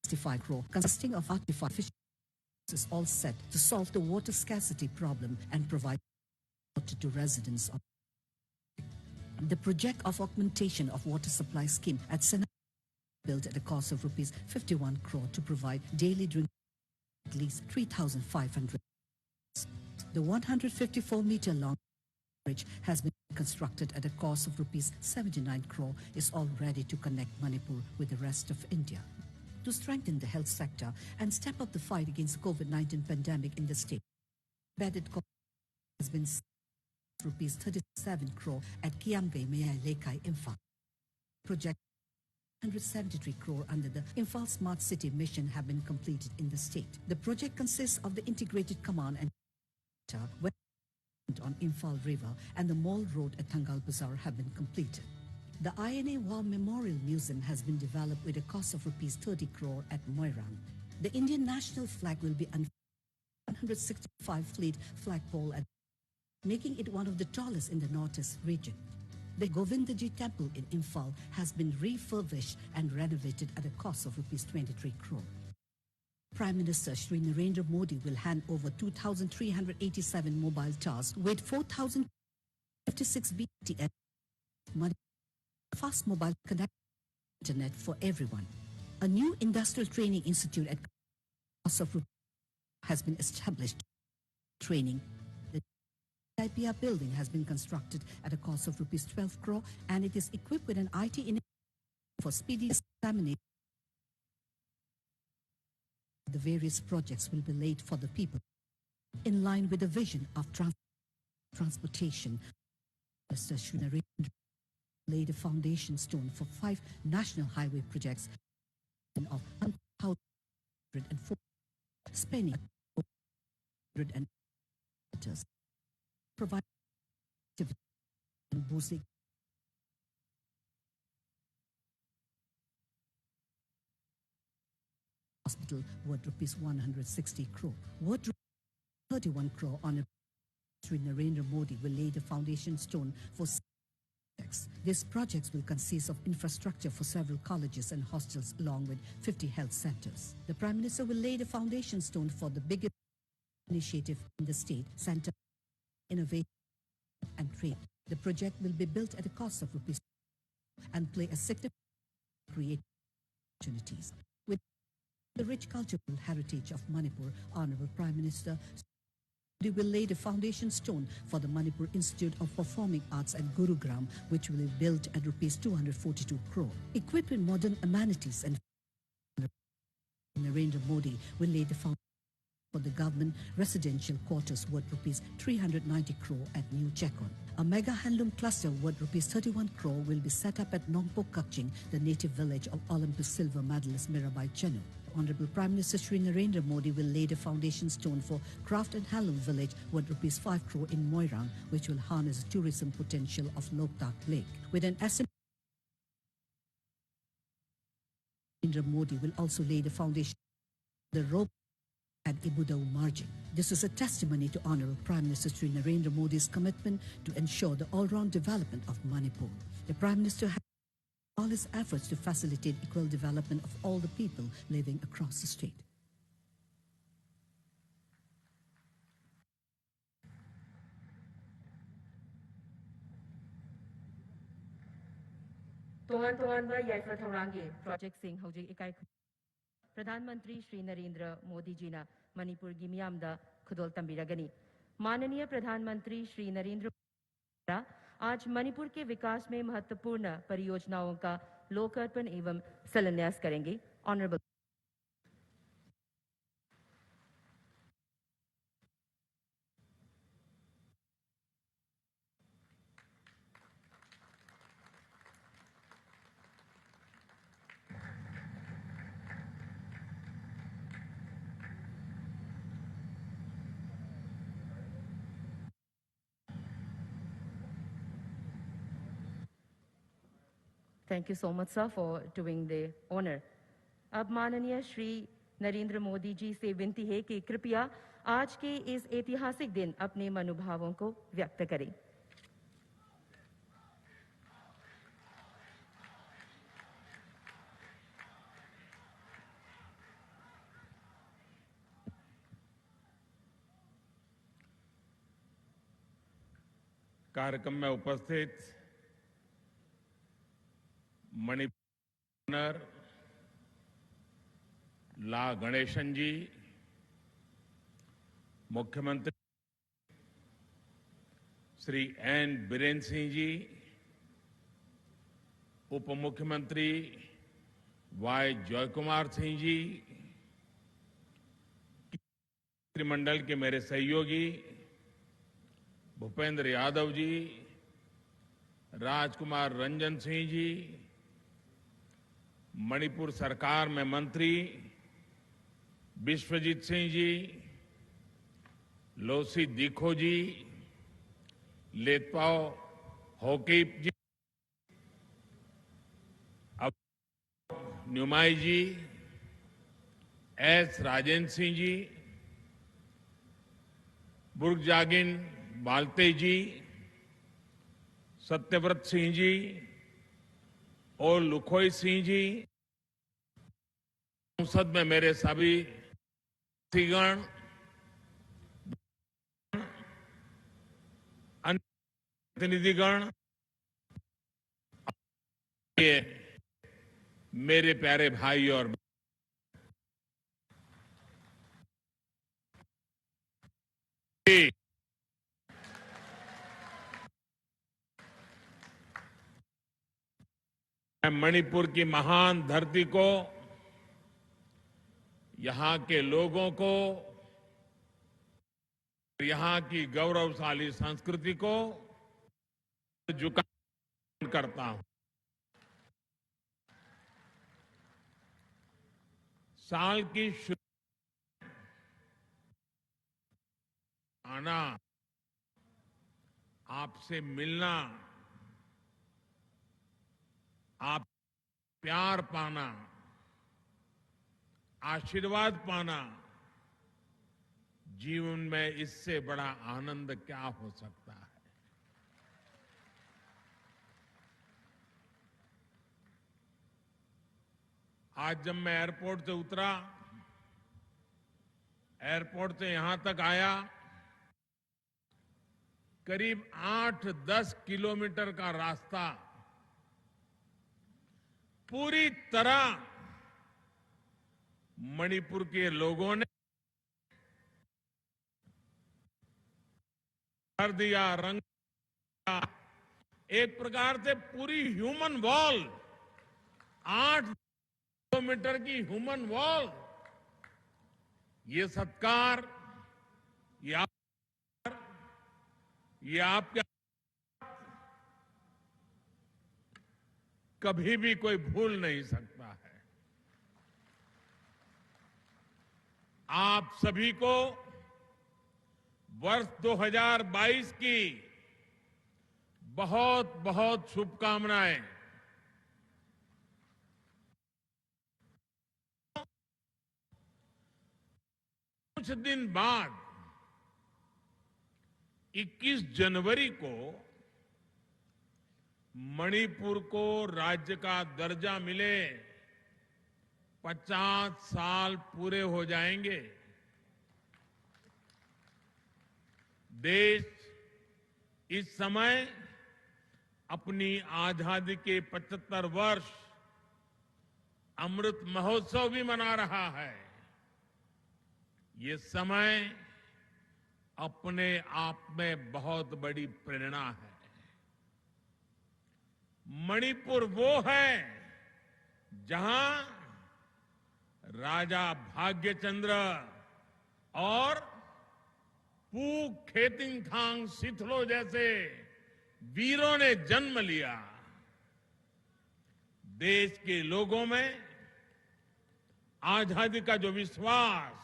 Sixty-five crore, consisting of artificial fisheries, is all set to solve the water scarcity problem and provide water to residents of the project of augmentation of water supply scheme at Sena, built at a cost of rupees fifty-one crore to provide daily drink at least three thousand five hundred. The one hundred fifty-four meter long bridge has been constructed at a cost of rupees seventy-nine crore, is all ready to connect Manipur with the rest of India. To strengthen the health sector and step up the fight against the COVID nineteen pandemic in the state, bedded co- has been rupees thirty-seven crore at Kiamgay Mayai Leikai, Imphal. Project one hundred seventy-three crore under the Imphal Smart City Mission have been completed in the state. The project consists of the integrated command and center, where on Imphal River and the Mall Road at Thangal Bazar have been completed. The I N A War Memorial Museum has been developed with a cost of rupees thirty crore at Moirang. The Indian national flag will be unveiled one hundred sixty-five feet flagpole at, making it one of the tallest in the Northeast region. The Govindaji Temple in Imphal has been refurbished and renovated at a cost of rupees twenty-three crore. Prime Minister Shri Narendra Modi will hand over two thousand three hundred eighty-seven mobile towers with four thousand fifty-six B T N money, fast mobile connect, internet for everyone. A new industrial training institute at cost of rupees has been established. Training. The I P R building has been constructed at a cost of rupees twelve crore, and it is equipped with an I T in for speedy examination. The various projects will be laid for the people in line with the vision of trans- transportation. Mister Shri Narendra laid a foundation stone for five national highway projects of one thousand four hundred and four, spending one hundred and provide and boosting hospital worth rupees one hundred sixty crore, worth thirty-one crore. On a Shri Narendra Modi will lay the foundation stone for six. These projects will consist of infrastructure for several colleges and hostels along with fifty health centers. The Prime Minister will lay the foundation stone for the biggest initiative in the state, Center Innovation and Trade. The project will be built at a cost of rupees and play a significant create opportunities. With the rich cultural heritage of Manipur, Honorable Prime Minister Modi will lay the foundation stone for the Manipur Institute of Performing Arts at Gurugram, which will be built at rupees two hundred forty-two crore. Equipped with modern amenities and Narendra Modi will lay the foundation for the government residential quarters worth rupees three hundred ninety crore at New Checkon. A mega handloom cluster worth rupees thirty-one crore will be set up at Nongpoh Kakching, the native village of Olympic silver medalist Mirabai Chanu. Honorable Prime Minister Shri Narendra Modi will lay the foundation stone for craft and handloom village worth rupees five crore in Moirang, which will harness the tourism potential of Loktak Lake. With an estimate, Narendra Modi will also lay the foundation the rope at Ibudao Margin. This is a testimony to Honorable Prime Minister Shri Narendra Modi's commitment to ensure the all-round development of Manipur. The Prime Minister has all his efforts to facilitate equal development of all the people living across the state. ꯇꯣꯉꯥꯟ ꯇꯣꯉꯥꯟꯕ ꯌꯥꯏꯐ ꯊꯧꯔꯥꯡꯒꯤ ꯄ꯭ꯔꯣꯖꯦꯛꯁꯤꯡ ꯍꯧꯖꯤꯛ ꯏꯀꯥꯏ ꯈꯨꯝ-, ꯄ꯭ꯔꯙꯥꯟ ꯃꯟꯇ꯭ꯔꯤ ꯁ꯭ꯔꯤ ꯅꯔꯦꯟꯗ꯭ꯔ ꯃꯣꯗꯤꯖꯤꯅ ꯃꯅꯤꯄꯨꯔꯒꯤ ꯃꯤꯌꯥꯝꯗ ꯈꯨꯗꯣꯜ ꯇꯝꯕꯤꯔꯒꯅꯤ꯫ माननीय प्रधानमंत्री श्री नरेंद्र आज मणिपुर के विकास में महत्वपूर्ण परियोजनाओं का लोकार्पण एवं शिलान्यास करेंगे। Honorable Thank you so much, sir, for doing the honor. अब माननीय श्री नरेंद्र मोदी जी से विनती है कि कृपया आज के इस ऐतिहासिक दिन अपने मनोभावों को व्यक्त करें। कार्यक्रम में उपस्थित मणिपुर गवर्नर ला गणेशन जी, मुख्यमंत्री श्री एन बीरेन सिंह जी, उप मुख्यमंत्री वाई जयकुमार सिंह जी, मंत्रिमंडल के मेरे सहयोगी भूपेंद्र यादव जी, राजकुमार रंजन सिंह जी, मणिपुर सरकार में मंत्री विश्वजीत सिंह जी, लोसी दिखो जी, लेतपाओ होकीप जी, अब न्यूमाई जी, एस राजेंद्र सिंह जी, बुर्गजागिन बाल्ते जी, सत्यव्रत सिंह जी और लुखोई सिंह जी, संसद में मेरे सभी साथीगण, अन्य प्रतिनिधिगण, ये मेरे प्यारे भाई और मैं मणिपुर की महान धरती को, यहाँ के लोगों को, यहाँ की गौरवशाली संस्कृति को झुका करता हूं। साल की शुरू आना, आपसे मिलना, आप प्यार पाना, आशीर्वाद पाना, जीवन में इससे बड़ा आनंद क्या हो सकता है? आज जब मैं एयरपोर्ट से उतरा, एयरपोर्ट से यहां तक आया, करीब आठ दस किलोमीटर का रास्ता पूरी तरह मणिपुर के लोगों ने भर दिया, रंग दिया। एक प्रकार से पूरी ह्यूमन वॉल, आठ किलोमीटर की ह्यूमन वॉल, ये सत्कार, ये ये आपके कभी भी कोई भूल नहीं सकता है। आप सभी को वर्ष दो हज़ार बाईस की बहुत, बहुत शुभकामनाएं। कुछ दिन बाद इक्कीस जनवरी को मणिपुर को राज्य का दर्जा मिले पचास साल पूरे हो जाएंगे। देश इस समय अपनी आजादी के पचहत्तर वर्ष अमृत महोत्सव भी मना रहा है। ये समय अपने आप में बहुत बड़ी प्रेरणा है। मणिपुर वो है जहां राजा भाग्यचंद्र और पू खेतिंगथांग सिथलो जैसे वीरों ने जन्म लिया। देश के लोगों में आजादी का जो विश्वास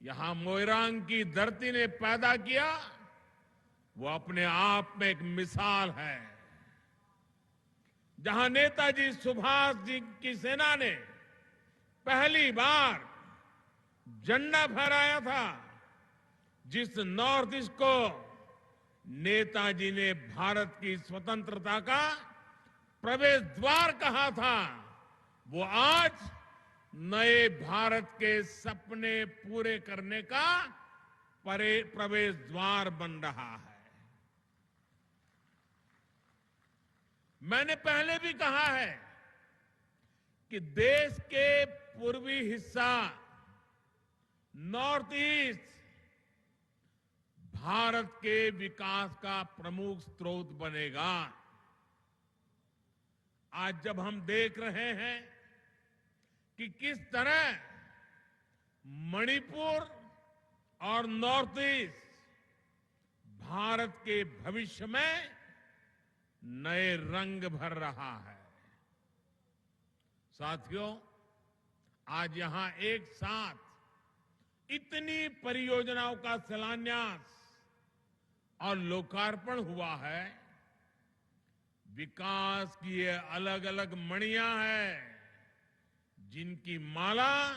यहां मोइरांग की धरती ने पैदा किया, वो अपने आप में एक मिसाल है। जहां नेताजी सुभाष जी की सेना ने पहली बार झंडा फहराया था, जिस नॉर्थ ईस्ट को नेताजी ने भारत की स्वतंत्रता का प्रवेश द्वार कहा था, वो आज नए भारत के सपने पूरे करने का परे-, प्रवेश द्वार बन रहा है। मैंने पहले भी कहा है कि देश के पूर्वी हिस्सा, नॉर्थ ईस्ट, भारत के विकास का प्रमुख स्रोत बनेगा। आज जब हम देख रहे हैं कि किस तरह मणिपुर और नॉर्थ ईस्ट भारत के भविष्य में नए रंग भर रहा है। साथियों, आज यहां एक साथ इतनी परियोजनाओं का शिलान्यास और लोकार्पण हुआ है। विकास की ये अलग-अलग मणियां हैं, जिनकी माला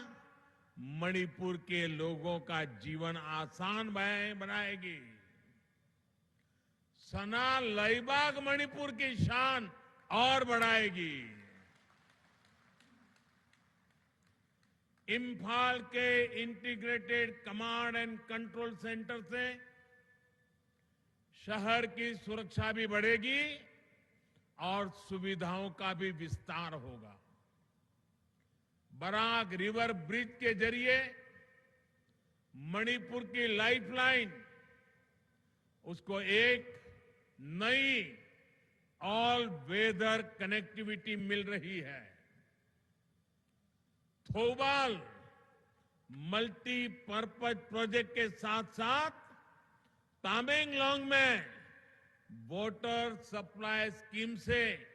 मणिपुर के लोगों का जीवन आसान बना-, बनाएगी। सना लाइबाग मणिपुर की शान और बढ़ाएगी। इंफाल के integrated command and control centre से शहर की सुरक्षा भी बढ़ेगी और सुविधाओं का भी विस्तार होगा। बराक रिवर ब्रिज के जरिए मणिपुर की लाइफलाइन, उसको एक नई ऑल वेदर कनेक्टिविटी मिल रही है। थोबाल मल्टीपर्पज प्रोजेक्ट के साथ साथ तामेंगलोंग में वाटर सप्लाई स्कीम से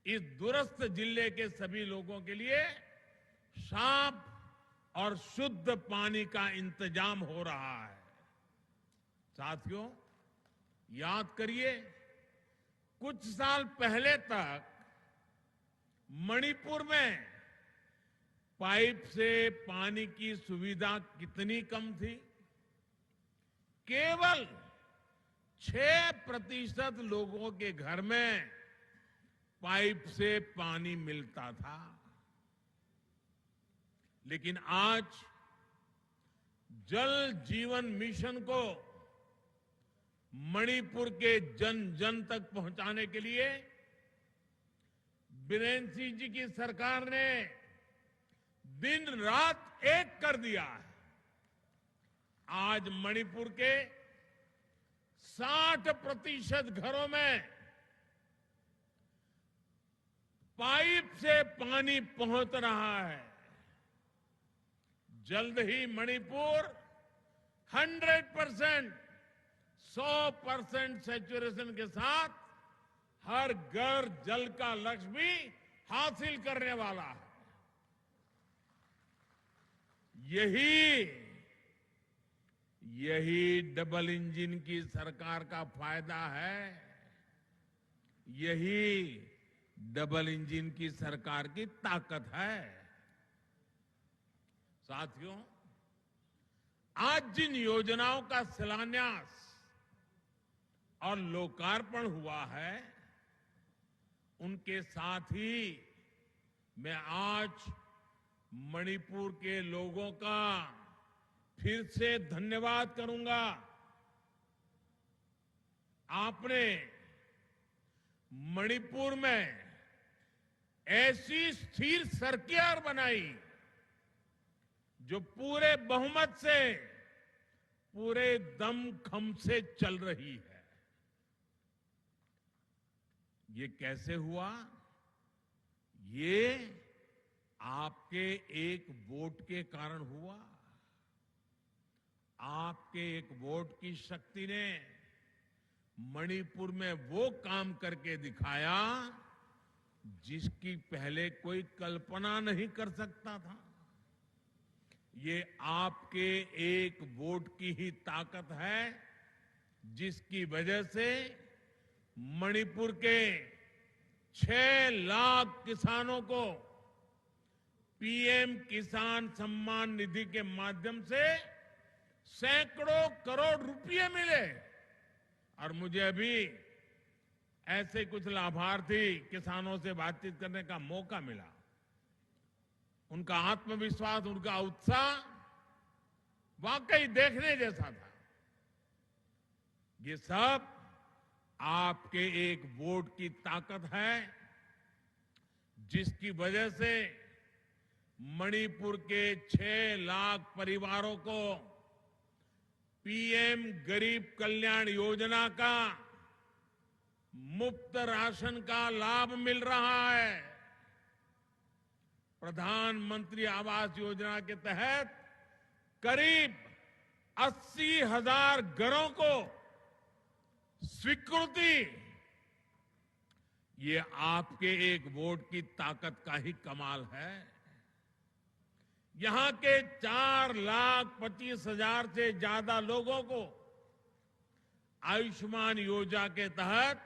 इस दूरस्थ जिले के सभी लोगों के लिए साफ और शुद्ध पानी का इंतजाम हो रहा है। साथियों, याद करिए, कुछ साल पहले तक मणिपुर में पाइप से पानी की सुविधा कितनी कम थी। केवल छह प्रतिशत लोगों के घर में पाइप से पानी मिलता था। लेकिन आज जल जीवन मिशन को मणिपुर के जन जन तक पहुंचाने के लिए बीरेन सिंह जी की सरकार ने दिन रात एक कर दिया है। आज मणिपुर के साठ प्रतिशत घरों में पाइप से पानी पहुंच रहा है। जल्द ही मणिपुर हंड्रेड परसेंट, सौ परसेंट सैचुरेशन के साथ हर घर जल का लक्ष्य भी हासिल करने वाला है। यही, यही डबल इंजन की सरकार का फायदा है, यही डबल इंजन की सरकार की ताकत है। साथियों, आज जिन योजनाओं का शिलान्यास और लोकार्पण हुआ है, उनके साथ ही मैं आज मणिपुर के लोगों का फिर से धन्यवाद करूंगा। आपने मणिपुर में ऐसी स्थिर सरकार बनाई जो पूरे बहुमत से, पूरे दमखम से चल रही है। ये कैसे हुआ? ये आपके एक वोट के कारण हुआ। आपके एक वोट की शक्ति ने मणिपुर में वो काम करके दिखाया जिसकी पहले कोई कल्पना नहीं कर सकता था। ये आपके एक वोट की ही ताकत है, जिसकी वजह से मणिपुर के छह लाख किसानों को पीएम किसान सम्मान निधि के माध्यम से सैकड़ों करोड़ रुपए मिले। और मुझे अभी ऐसे कुछ लाभार्थी किसानों से बातचीत करने का मौका मिला। उनका आत्मविश्वास, उनका उत्साह वाकई देखने जैसा था। ये सब आपके एक वोट की ताकत है, जिसकी वजह से मणिपुर के छह लाख परिवारों को पीएम गरीब कल्याण योजना का मुफ्त राशन का लाभ मिल रहा है। प्रधानमंत्री आवास योजना के तहत करीब अस्सी हजार घरों को स्वीकृति। ये आपके एक वोट की ताकत का ही कमाल है। यहां के चार लाख पच्चीस हजार से ज्यादा लोगों को आयुष्मान योजना के तहत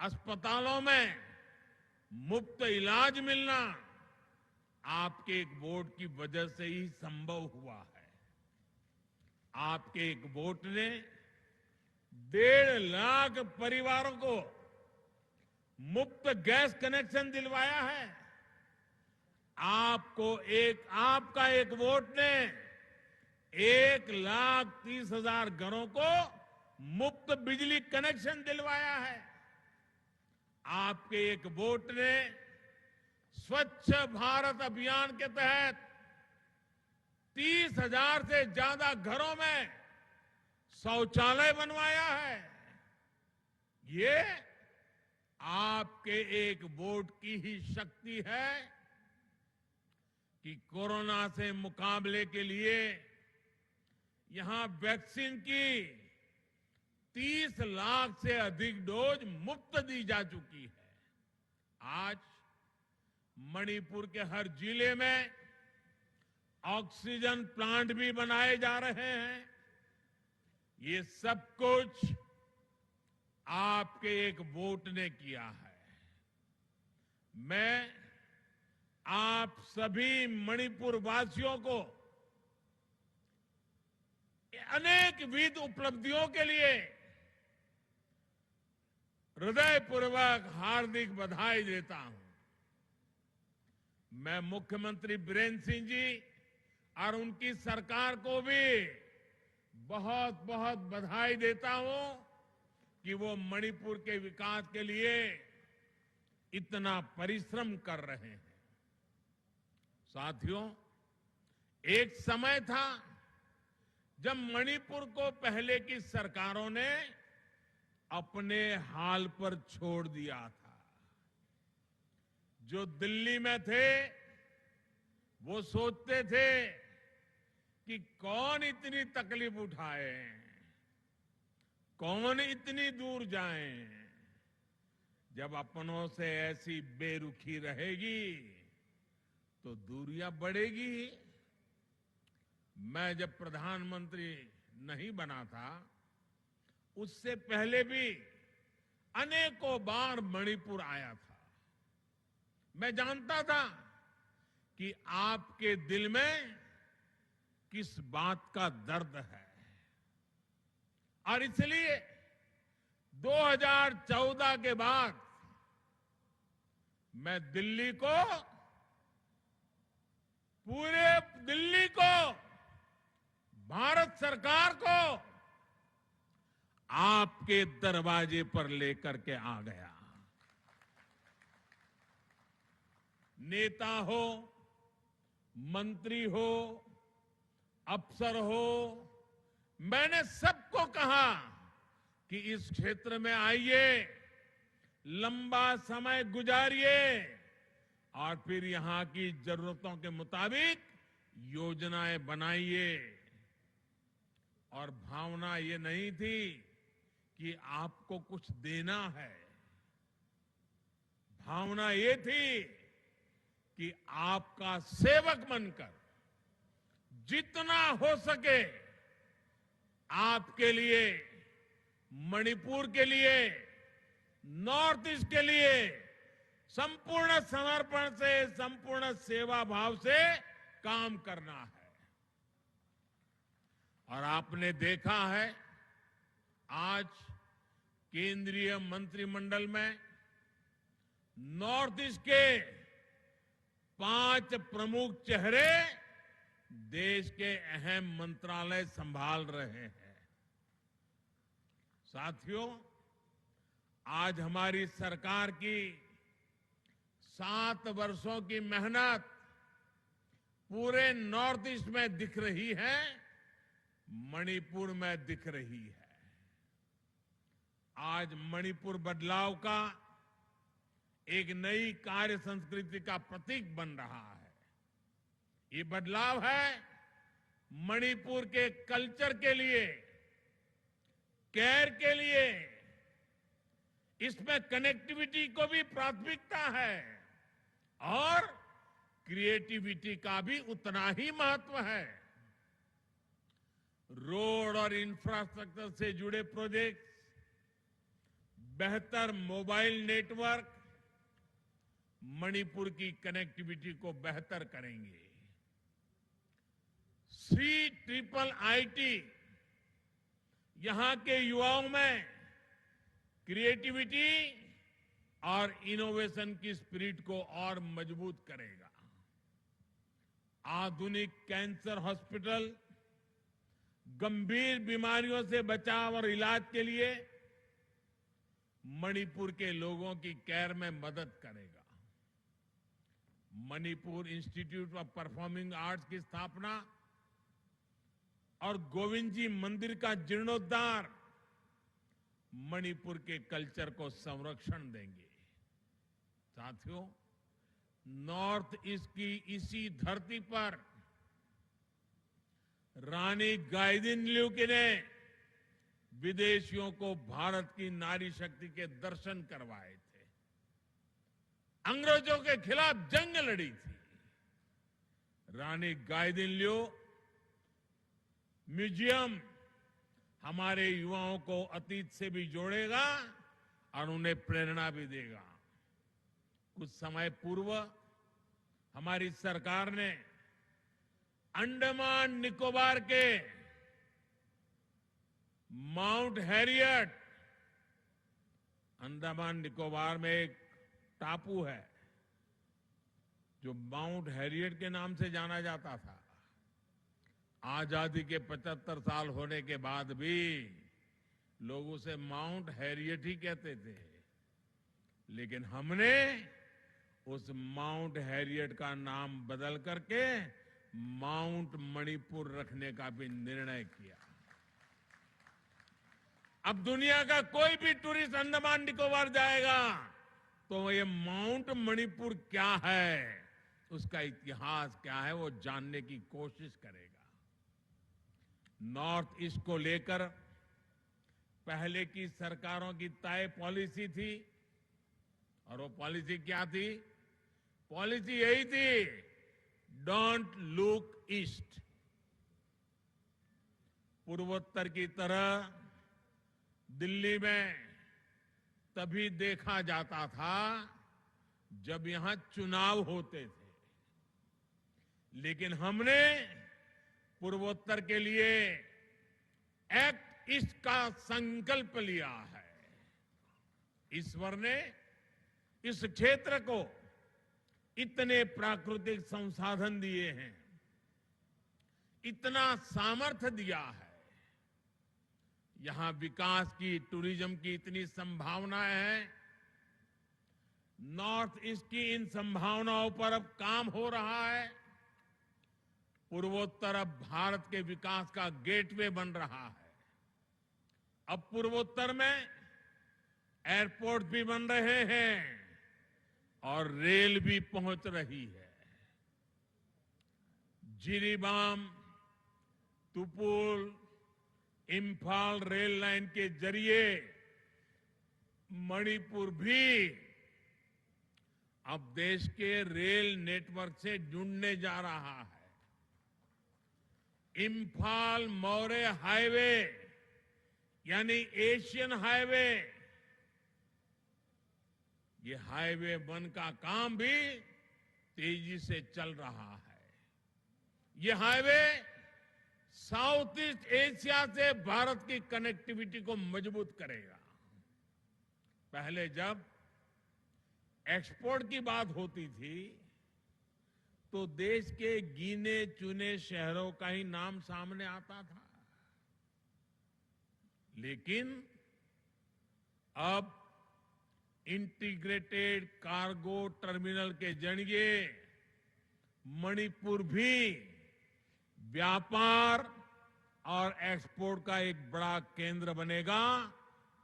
अस्पतालों में मुफ्त इलाज मिलना, आपके एक वोट की वजह से ही संभव हुआ है। आपके एक वोट ने डेढ़ लाख परिवारों को मुफ्त गैस कनेक्शन दिलवाया है। आपको एक, आपका एक वोट ने एक लाख तीस हजार घरों को मुफ्त बिजली कनेक्शन दिलवाया है। आपके एक वोट ने स्वच्छ भारत अभियान के तहत तीस हजार से ज्यादा घरों में शौचालय बनवाया है। ये आपके एक वोट की ही शक्ति है कि कोरोना से मुकाबले के लिए यहां वैक्सीन की तीस लाख से अधिक डोज मुफ्त दी जा चुकी है। आज मणिपुर के हर जिले में ऑक्सीजन प्लांट भी बनाए जा रहे हैं। ये सब कुछ आपके एक वोट ने किया है। मैं आप सभी मणिपुर वासियों को अनेकविध उपलब्धियों के लिए हृदयपूर्वक हार्दिक बधाई देता हूं। मैं मुख्यमंत्री बीरेंद्र सिंह जी और उनकी सरकार को भी बहुत बहुत बधाई देता हूं कि वो मणिपुर के विकास के लिए इतना परिश्रम कर रहे हैं। साथियों, एक समय था जब मणिपुर को पहले की सरकारों ने अपने हाल पर छोड़ दिया था। जो दिल्ली में थे, वो सोचते थे कि कौन इतनी तकलीफ उठाए, कौन इतनी दूर जाए। जब अपनों से ऐसी बेरुखी रहेगी, तो दूरियां बढ़ेगी ही। मैं जब प्रधानमंत्री नहीं बना था, उससे पहले भी अनेकों बार मणिपुर आया था। मैं जानता था कि आपके दिल में किस बात का दर्द है। और इसलिए दो हज़ार चौदह के बाद मैं दिल्ली को, पूरे दिल्ली को, भारत सरकार को आपके दरवाजे पर लेकर के आ गया। नेता हो, मंत्री हो, अफसर हो, मैंने सबको कहा कि इस क्षेत्र में आइए, लंबा समय गुजारिए और फिर यहां की जरूरतों के मुताबिक योजनाएं बनाइए। और भावना ये नहीं थी कि आपको कुछ देना है, भावना ये थी कि आपका सेवक बनकर जितना हो सके आपके लिए, मणिपुर के लिए, नॉर्थ ईस्ट के लिए संपूर्ण समर्पण से, संपूर्ण सेवा भाव से काम करना है। और आपने देखा है, आज केंद्रीय मंत्रिमंडल में नॉर्थ ईस्ट के पांच प्रमुख चेहरे देश के अहम मंत्रालय संभाल रहे हैं। साथियों, आज हमारी सरकार की सात वर्षों की मेहनत पूरे नॉर्थ ईस्ट में दिख रही है, मणिपुर में दिख रही है। आज मणिपुर बदलाव का एक नई कार्य संस्कृति का प्रतीक बन रहा है। ये बदलाव है मणिपुर के कल्चर के लिए, केयर के लिए। इसमें कनेक्टिविटी को भी प्राथमिकता है और क्रिएटिविटी का भी उतना ही महत्व है। रोड और इंफ्रास्ट्रक्चर से जुड़े प्रोजेक्ट्स, बेहतर मोबाइल नेटवर्क, मणिपुर की कनेक्टिविटी को बेहतर करेंगे। सी ट्रिपल आईटी यहां के युवाओं में क्रिएटिविटी और इनोवेशन की स्पिरिट को और मजबूत करेगा। आधुनिक कैंसर हॉस्पिटल गंभीर बीमारियों से बचाव और इलाज के लिए मणिपुर के लोगों की केयर में मदद करेगा। Manipur institute of performing arts की स्थापना और गोविंद जी मंदिर का जीर्णोद्धार मणिपुर के कल्चर को संरक्षण देंगे। साथियों, नॉर्थ ईस्ट की इसी धरती पर रानी गाइदिन लियू ने विदेशियों को भारत की नारी शक्ति के दर्शन करवाए थे। अंग्रेजों के खिलाफ जंग लड़ी थी। रानी गाइदिन लियू म्यूजियम हमारे युवाओं को अतीत से भी जोड़ेगा और उन्हें प्रेरणा भी देगा। कुछ समय पूर्व हमारी सरकार ने अंडमान निकोबार के माउंट हैरियट, अंडमान निकोबार में एक टापू है जो माउंट हैरियट के नाम से जाना जाता था। आजादी के पचहत्तर साल होने के बाद भी लोग उसे माउंट हैरियट ही कहते थे, लेकिन हमने उस माउंट हैरियट का नाम बदल करके माउंट मणिपुर रखने का भी निर्णय किया। अब दुनिया का कोई भी टूरिस्ट अंडमान निकोबार जाएगा तो ये माउंट मणिपुर क्या है, उसका इतिहास क्या है, वो जानने की कोशिश करेगा। नॉर्थ ईस्ट को लेकर पहले की सरकारों की तय पॉलिसी थी, और वो पॉलिसी क्या थी? पॉलिसी यही थी, डोंट लुक ईस्ट। पूर्वोत्तर की तरह दिल्ली में तभी देखा जाता था जब यहां चुनाव होते थे, लेकिन हमने पूर्वोत्तर के लिए एक्ट ईस्ट का संकल्प लिया है। ईश्वर ने इस क्षेत्र को इतने प्राकृतिक संसाधन दिए हैं, इतना सामर्थ्य दिया है, यहां विकास की, टूरिज्म की इतनी संभावनाएं हैं। नॉर्थ ईस्ट की इन संभावनाओं पर अब काम हो रहा है। पूर्वोत्तर अब भारत के विकास का गेटवे बन रहा है। अब पूर्वोत्तर में एयरपोर्ट भी बन रहे हैं और रेल भी पहुंच रही है। जिरीबाम, तुपुल, इंफाल रेल लाइन के जरिए मणिपुर भी अब देश के रेल नेटवर्क से जुड़ने जा रहा है। इंफाल मौरे हाईवे, यानी एशियन हाईवे, ये हाईवे वन का काम भी तेजी से चल रहा है। ये हाईवे साउथ ईस्ट एशिया से भारत की कनेक्टिविटी को मजबूत करेगा। पहले जब एक्सपोर्ट की बात होती थी, तो देश के गिने चुने शहरों का ही नाम सामने आता था, लेकिन अब इंटीग्रेटेड कार्गो टर्मिनल के जरिए मणिपुर भी व्यापार और एक्सपोर्ट का एक बड़ा केंद्र बनेगा,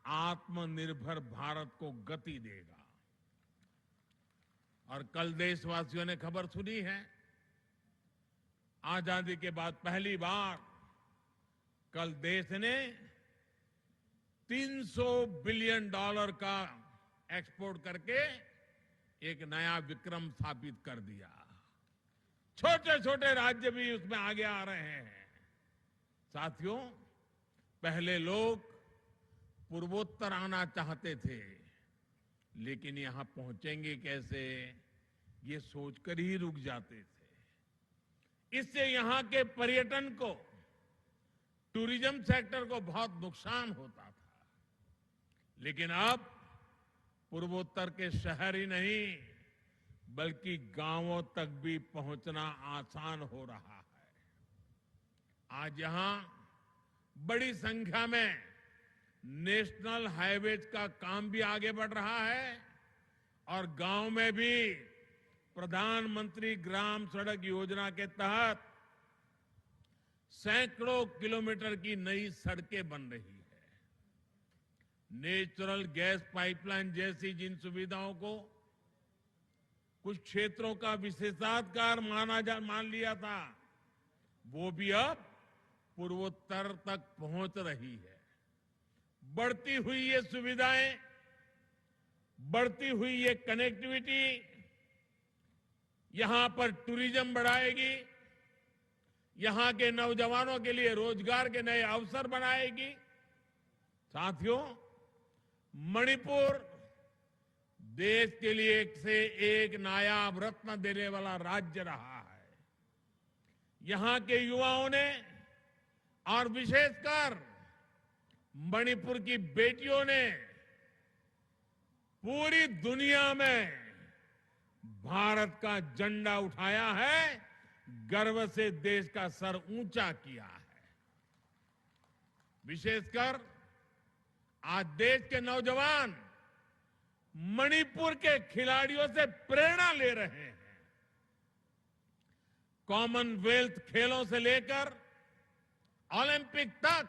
आत्मनिर्भर भारत को गति देगा। और कल देशवासियों ने खबर सुनी है, आजादी के बाद पहली बार कल देश ने तीन सौ बिलियन डॉलर का एक्सपोर्ट करके एक नया विक्रम स्थापित कर दिया। छोटे छोटे राज्य भी उसमें आगे आ रहे हैं। साथियों, पहले लोग पूर्वोत्तर आना चाहते थे, लेकिन यहां पहुंचेंगे कैसे, ये सोचकर ही रुक जाते थे। इससे यहां के पर्यटन को, टूरिज्म सेक्टर को बहुत नुकसान होता था। लेकिन अब पूर्वोत्तर के शहर ही नहीं, बल्कि गांवों तक भी पहुंचना आसान हो रहा है। आज यहां बड़ी संख्या में नेशनल हाईवेज का काम भी आगे बढ़ रहा है और गांव में भी प्रधानमंत्री ग्राम सड़क योजना के तहत सैकड़ों किलोमीटर की नई सड़कें बन रही है। नेचुरल गैस पाइपलाइन जैसी जिन सुविधाओं को कुछ क्षेत्रों का विशेषाधिकार माना जा, मान लिया था, वो भी अब पूर्वोत्तर तक पहुंच रही है। बढ़ती हुई ये सुविधाएं, बढ़ती हुई ये कनेक्टिविटी यहां पर टूरिज्म बढ़ाएगी, यहां के नौजवानों के लिए रोजगार के नए अवसर बनाएगी। साथियों, मणिपुर देश के लिए एक से एक नायाब रत्न देने वाला राज्य रहा है। यहां के युवाओं ने और विशेषकर मणिपुर की बेटियों ने पूरी दुनिया में भारत का झंडा उठाया है, गर्व से देश का सर ऊंचा किया है। विशेषकर आज देश के नौजवान मणिपुर के खिलाड़ियों से प्रेरणा ले रहे हैं। कॉमनवेल्थ खेलों से लेकर ओलंपिक तक,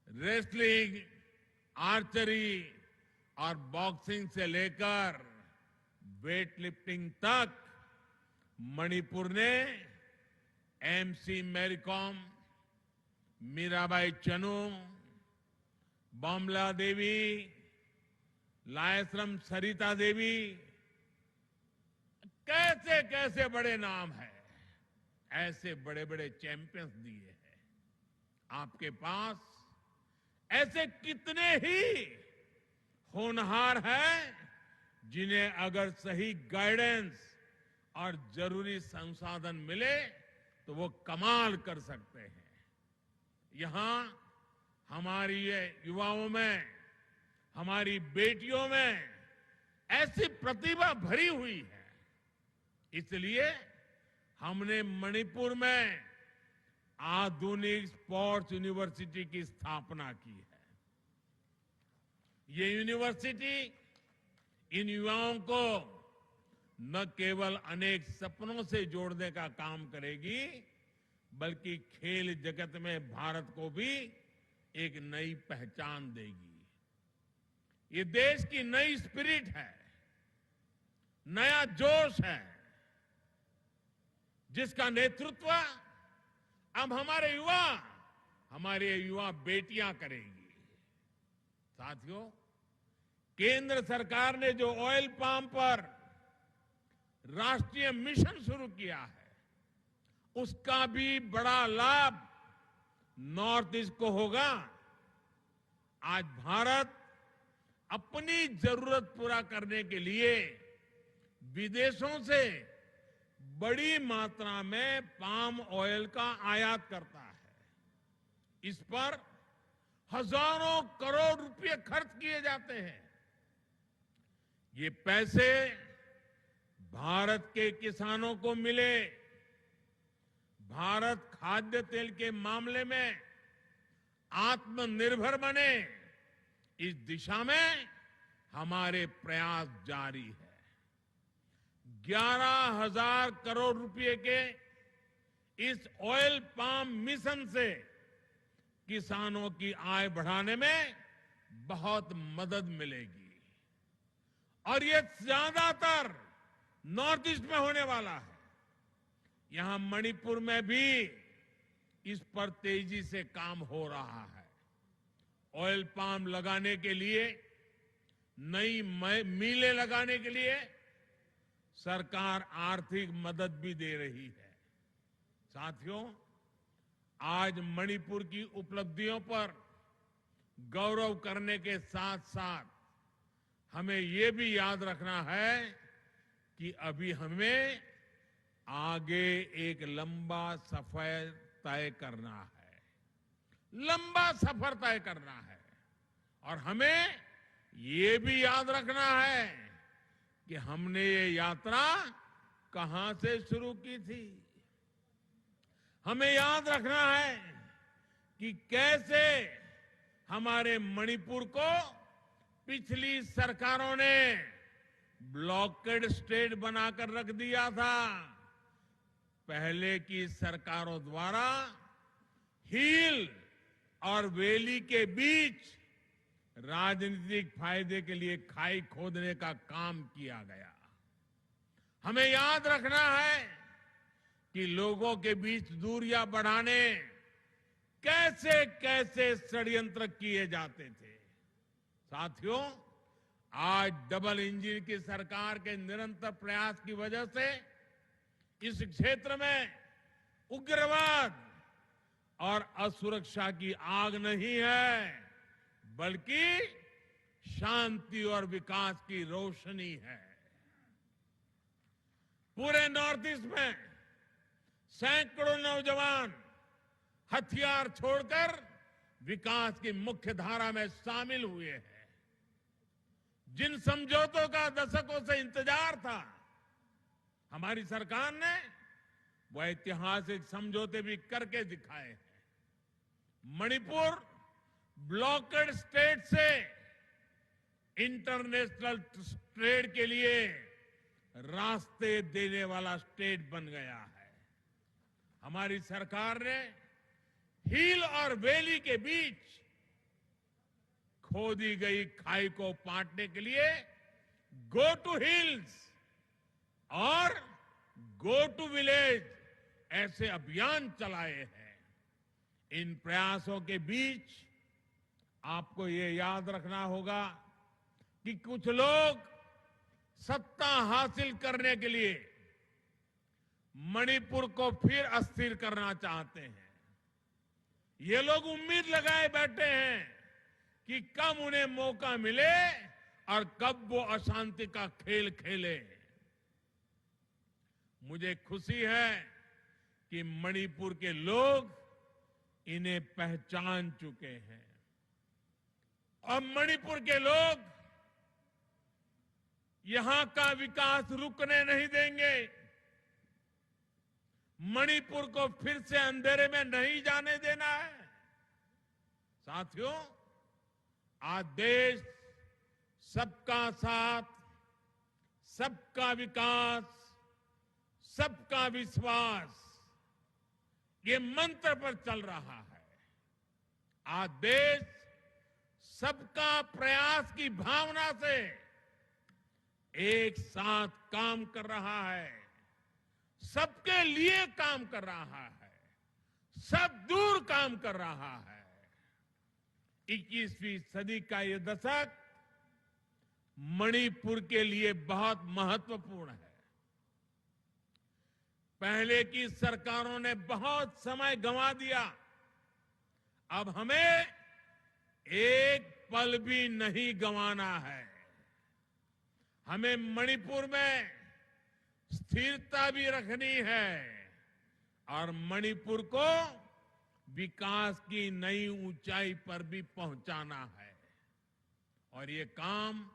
रेसलिंग, आर्चरी और बॉक्सिंग से लेकर वेटलिफ्टिंग तक मणिपुर ने एमसी मैरीकॉम, मीराबाई चनू, बामला देवी, लायसरम सरिता देवी, कैसे कैसे बड़े नाम हैं, ऐसे बड़े बड़े चैंपियंस दिए हैं। आपके पास ऐसे कितने ही होनहार हैं, जिन्हें अगर सही गाइडेंस और जरूरी संसाधन मिले तो वो कमाल कर सकते हैं। यहां हमारी ये युवाओं में, हमारी बेटियों में ऐसी प्रतिभा भरी हुई है। इसलिए हमने मणिपुर में आधुनिक स्पोर्ट्स यूनिवर्सिटी की स्थापना की है। ये यूनिवर्सिटी इन युवाओं को न केवल अनेक सपनों से जोड़ने का काम करेगी, बल्कि खेल जगत में भारत को भी एक नई पहचान देगी। ये देश की नई स्पिरिट है, नया जोश है, जिसका नेतृत्व अब हमारे युवा, हमारे युवा बेटियां करेंगी। साथियों, केंद्र सरकार ने जो ऑयल पाम पर राष्ट्रीय मिशन शुरू किया है, उसका भी बड़ा लाभ नॉर्थ ईस्ट को होगा। आज भारत अपनी जरूरत पूरा करने के लिए विदेशों से बड़ी मात्रा में पाम ऑयल का आयात करता है। इस पर हजारों करोड़ रुपए खर्च किए जाते हैं। ये पैसे भारत के किसानों को मिले, भारत खाद्य तेल के मामले में आत्मनिर्भर बने, इस दिशा में हमारे प्रयास जारी है। ग्यारह हजार करोड़ रुपए के इस ऑयल पाम मिशन से किसानों की आय बढ़ाने में बहुत मदद मिलेगी। और ये ज्यादातर नॉर्थ ईस्ट में होने वाला है। यहां मणिपुर में भी इस पर तेजी से काम हो रहा है। ऑयल पाम लगाने के लिए, नई मै- मिलें लगाने के लिए सरकार आर्थिक मदद भी दे रही है। साथियों, आज मणिपुर की उपलब्धियों पर गौरव करने के साथ-साथ हमें ये भी याद रखना है कि अभी हमें आगे एक लंबा सफर तय करना है, लंबा सफर तय करना है। और हमें ये भी याद रखना है कि हमने ये यात्रा कहां से शुरू की थी। हमें याद रखना है कि कैसे हमारे मणिपुर को पिछली सरकारों ने ब्लॉकेड स्टेट बनाकर रख दिया था। पहले की सरकारों द्वारा हिल और वैली के बीच राजनीतिक फायदे के लिए खाई खोदने का काम किया गया। हमें याद रखना है कि लोगों के बीच दूरियां बढ़ाने कैसे कैसे षड्यंत्र किए जाते थे। साथियों, आज डबल इंजन की सरकार के निरंतर प्रयास की वजह से इस क्षेत्र में उग्रवाद और असुरक्षा की आग नहीं है, बल्कि शांति और विकास की रोशनी है। पूरे नॉर्थ ईस्ट में सैकड़ों नौजवान हथियार छोड़कर विकास की मुख्य धारा में शामिल हुए हैं। जिन समझौतों का दशकों से इंतजार था, हमारी सरकार ने वो ऐतिहासिक समझौते भी करके दिखाए हैं। मणिपुर ब्लॉकेड स्टेट से इंटरनेशनल ट्रेड के लिए रास्ते देने वाला स्टेट बन गया है। हमारी सरकार ने हिल और वैली के बीच खोदी गई खाई को पाटने के लिए गो टू हिल्स और गो टू विलेज ऐसे अभियान चलाए हैं। इन प्रयासों के बीच आपको ये याद रखना होगा कि कुछ लोग सत्ता हासिल करने के लिए मणिपुर को फिर अस्थिर करना चाहते हैं। ये लोग उम्मीद लगाए बैठे हैं कि कब उन्हें मौका मिले और कब वो अशांति का खेल खेले। मुझे खुशी है कि मणिपुर के लोग इन्हें पहचान चुके हैं। अब मणिपुर के लोग यहां का विकास रुकने नहीं देंगे। मणिपुर को फिर से अंधेरे में नहीं जाने देना है। साथियों, आज देश सबका साथ, सबका विकास, सबका विश्वास, ये मंत्र पर चल रहा है। आज देश सबका प्रयास की भावना से एक साथ काम कर रहा है, सबके लिए काम कर रहा है, सब दूर काम कर रहा है। इक्कीसवीं सदी का ये दशक मणिपुर के लिए बहुत महत्वपूर्ण है। पहले की सरकारों ने बहुत समय गंवा दिया। अब हमें एक पल भी नहीं गंवाना है। हमें मणिपुर में स्थिरता भी रखनी है और मणिपुर को विकास की नई ऊंचाई पर भी पहुंचाना है। और ये काम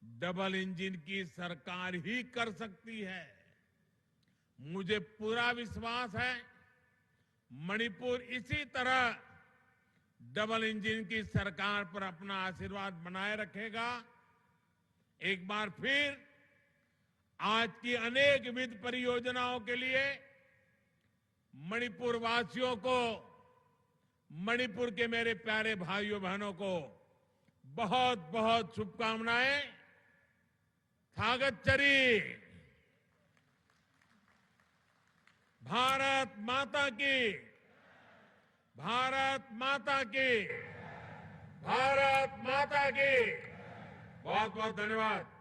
डबल इंजन की सरकार ही कर सकती है। मुझे पूरा विश्वास है, मणिपुर इसी तरह डबल इंजन की सरकार पर अपना आशीर्वाद बनाए रखेगा। एक बार फिर आज की अनेकविध परियोजनाओं के लिए मणिपुर वासियों को, मणिपुर के मेरे प्यारे भाइयों बहनों को बहुत बहुत शुभकामनाएं। थागत चरी। भारत माता की, भारत माता की, भारत माता की। बहुत बहुत धन्यवाद।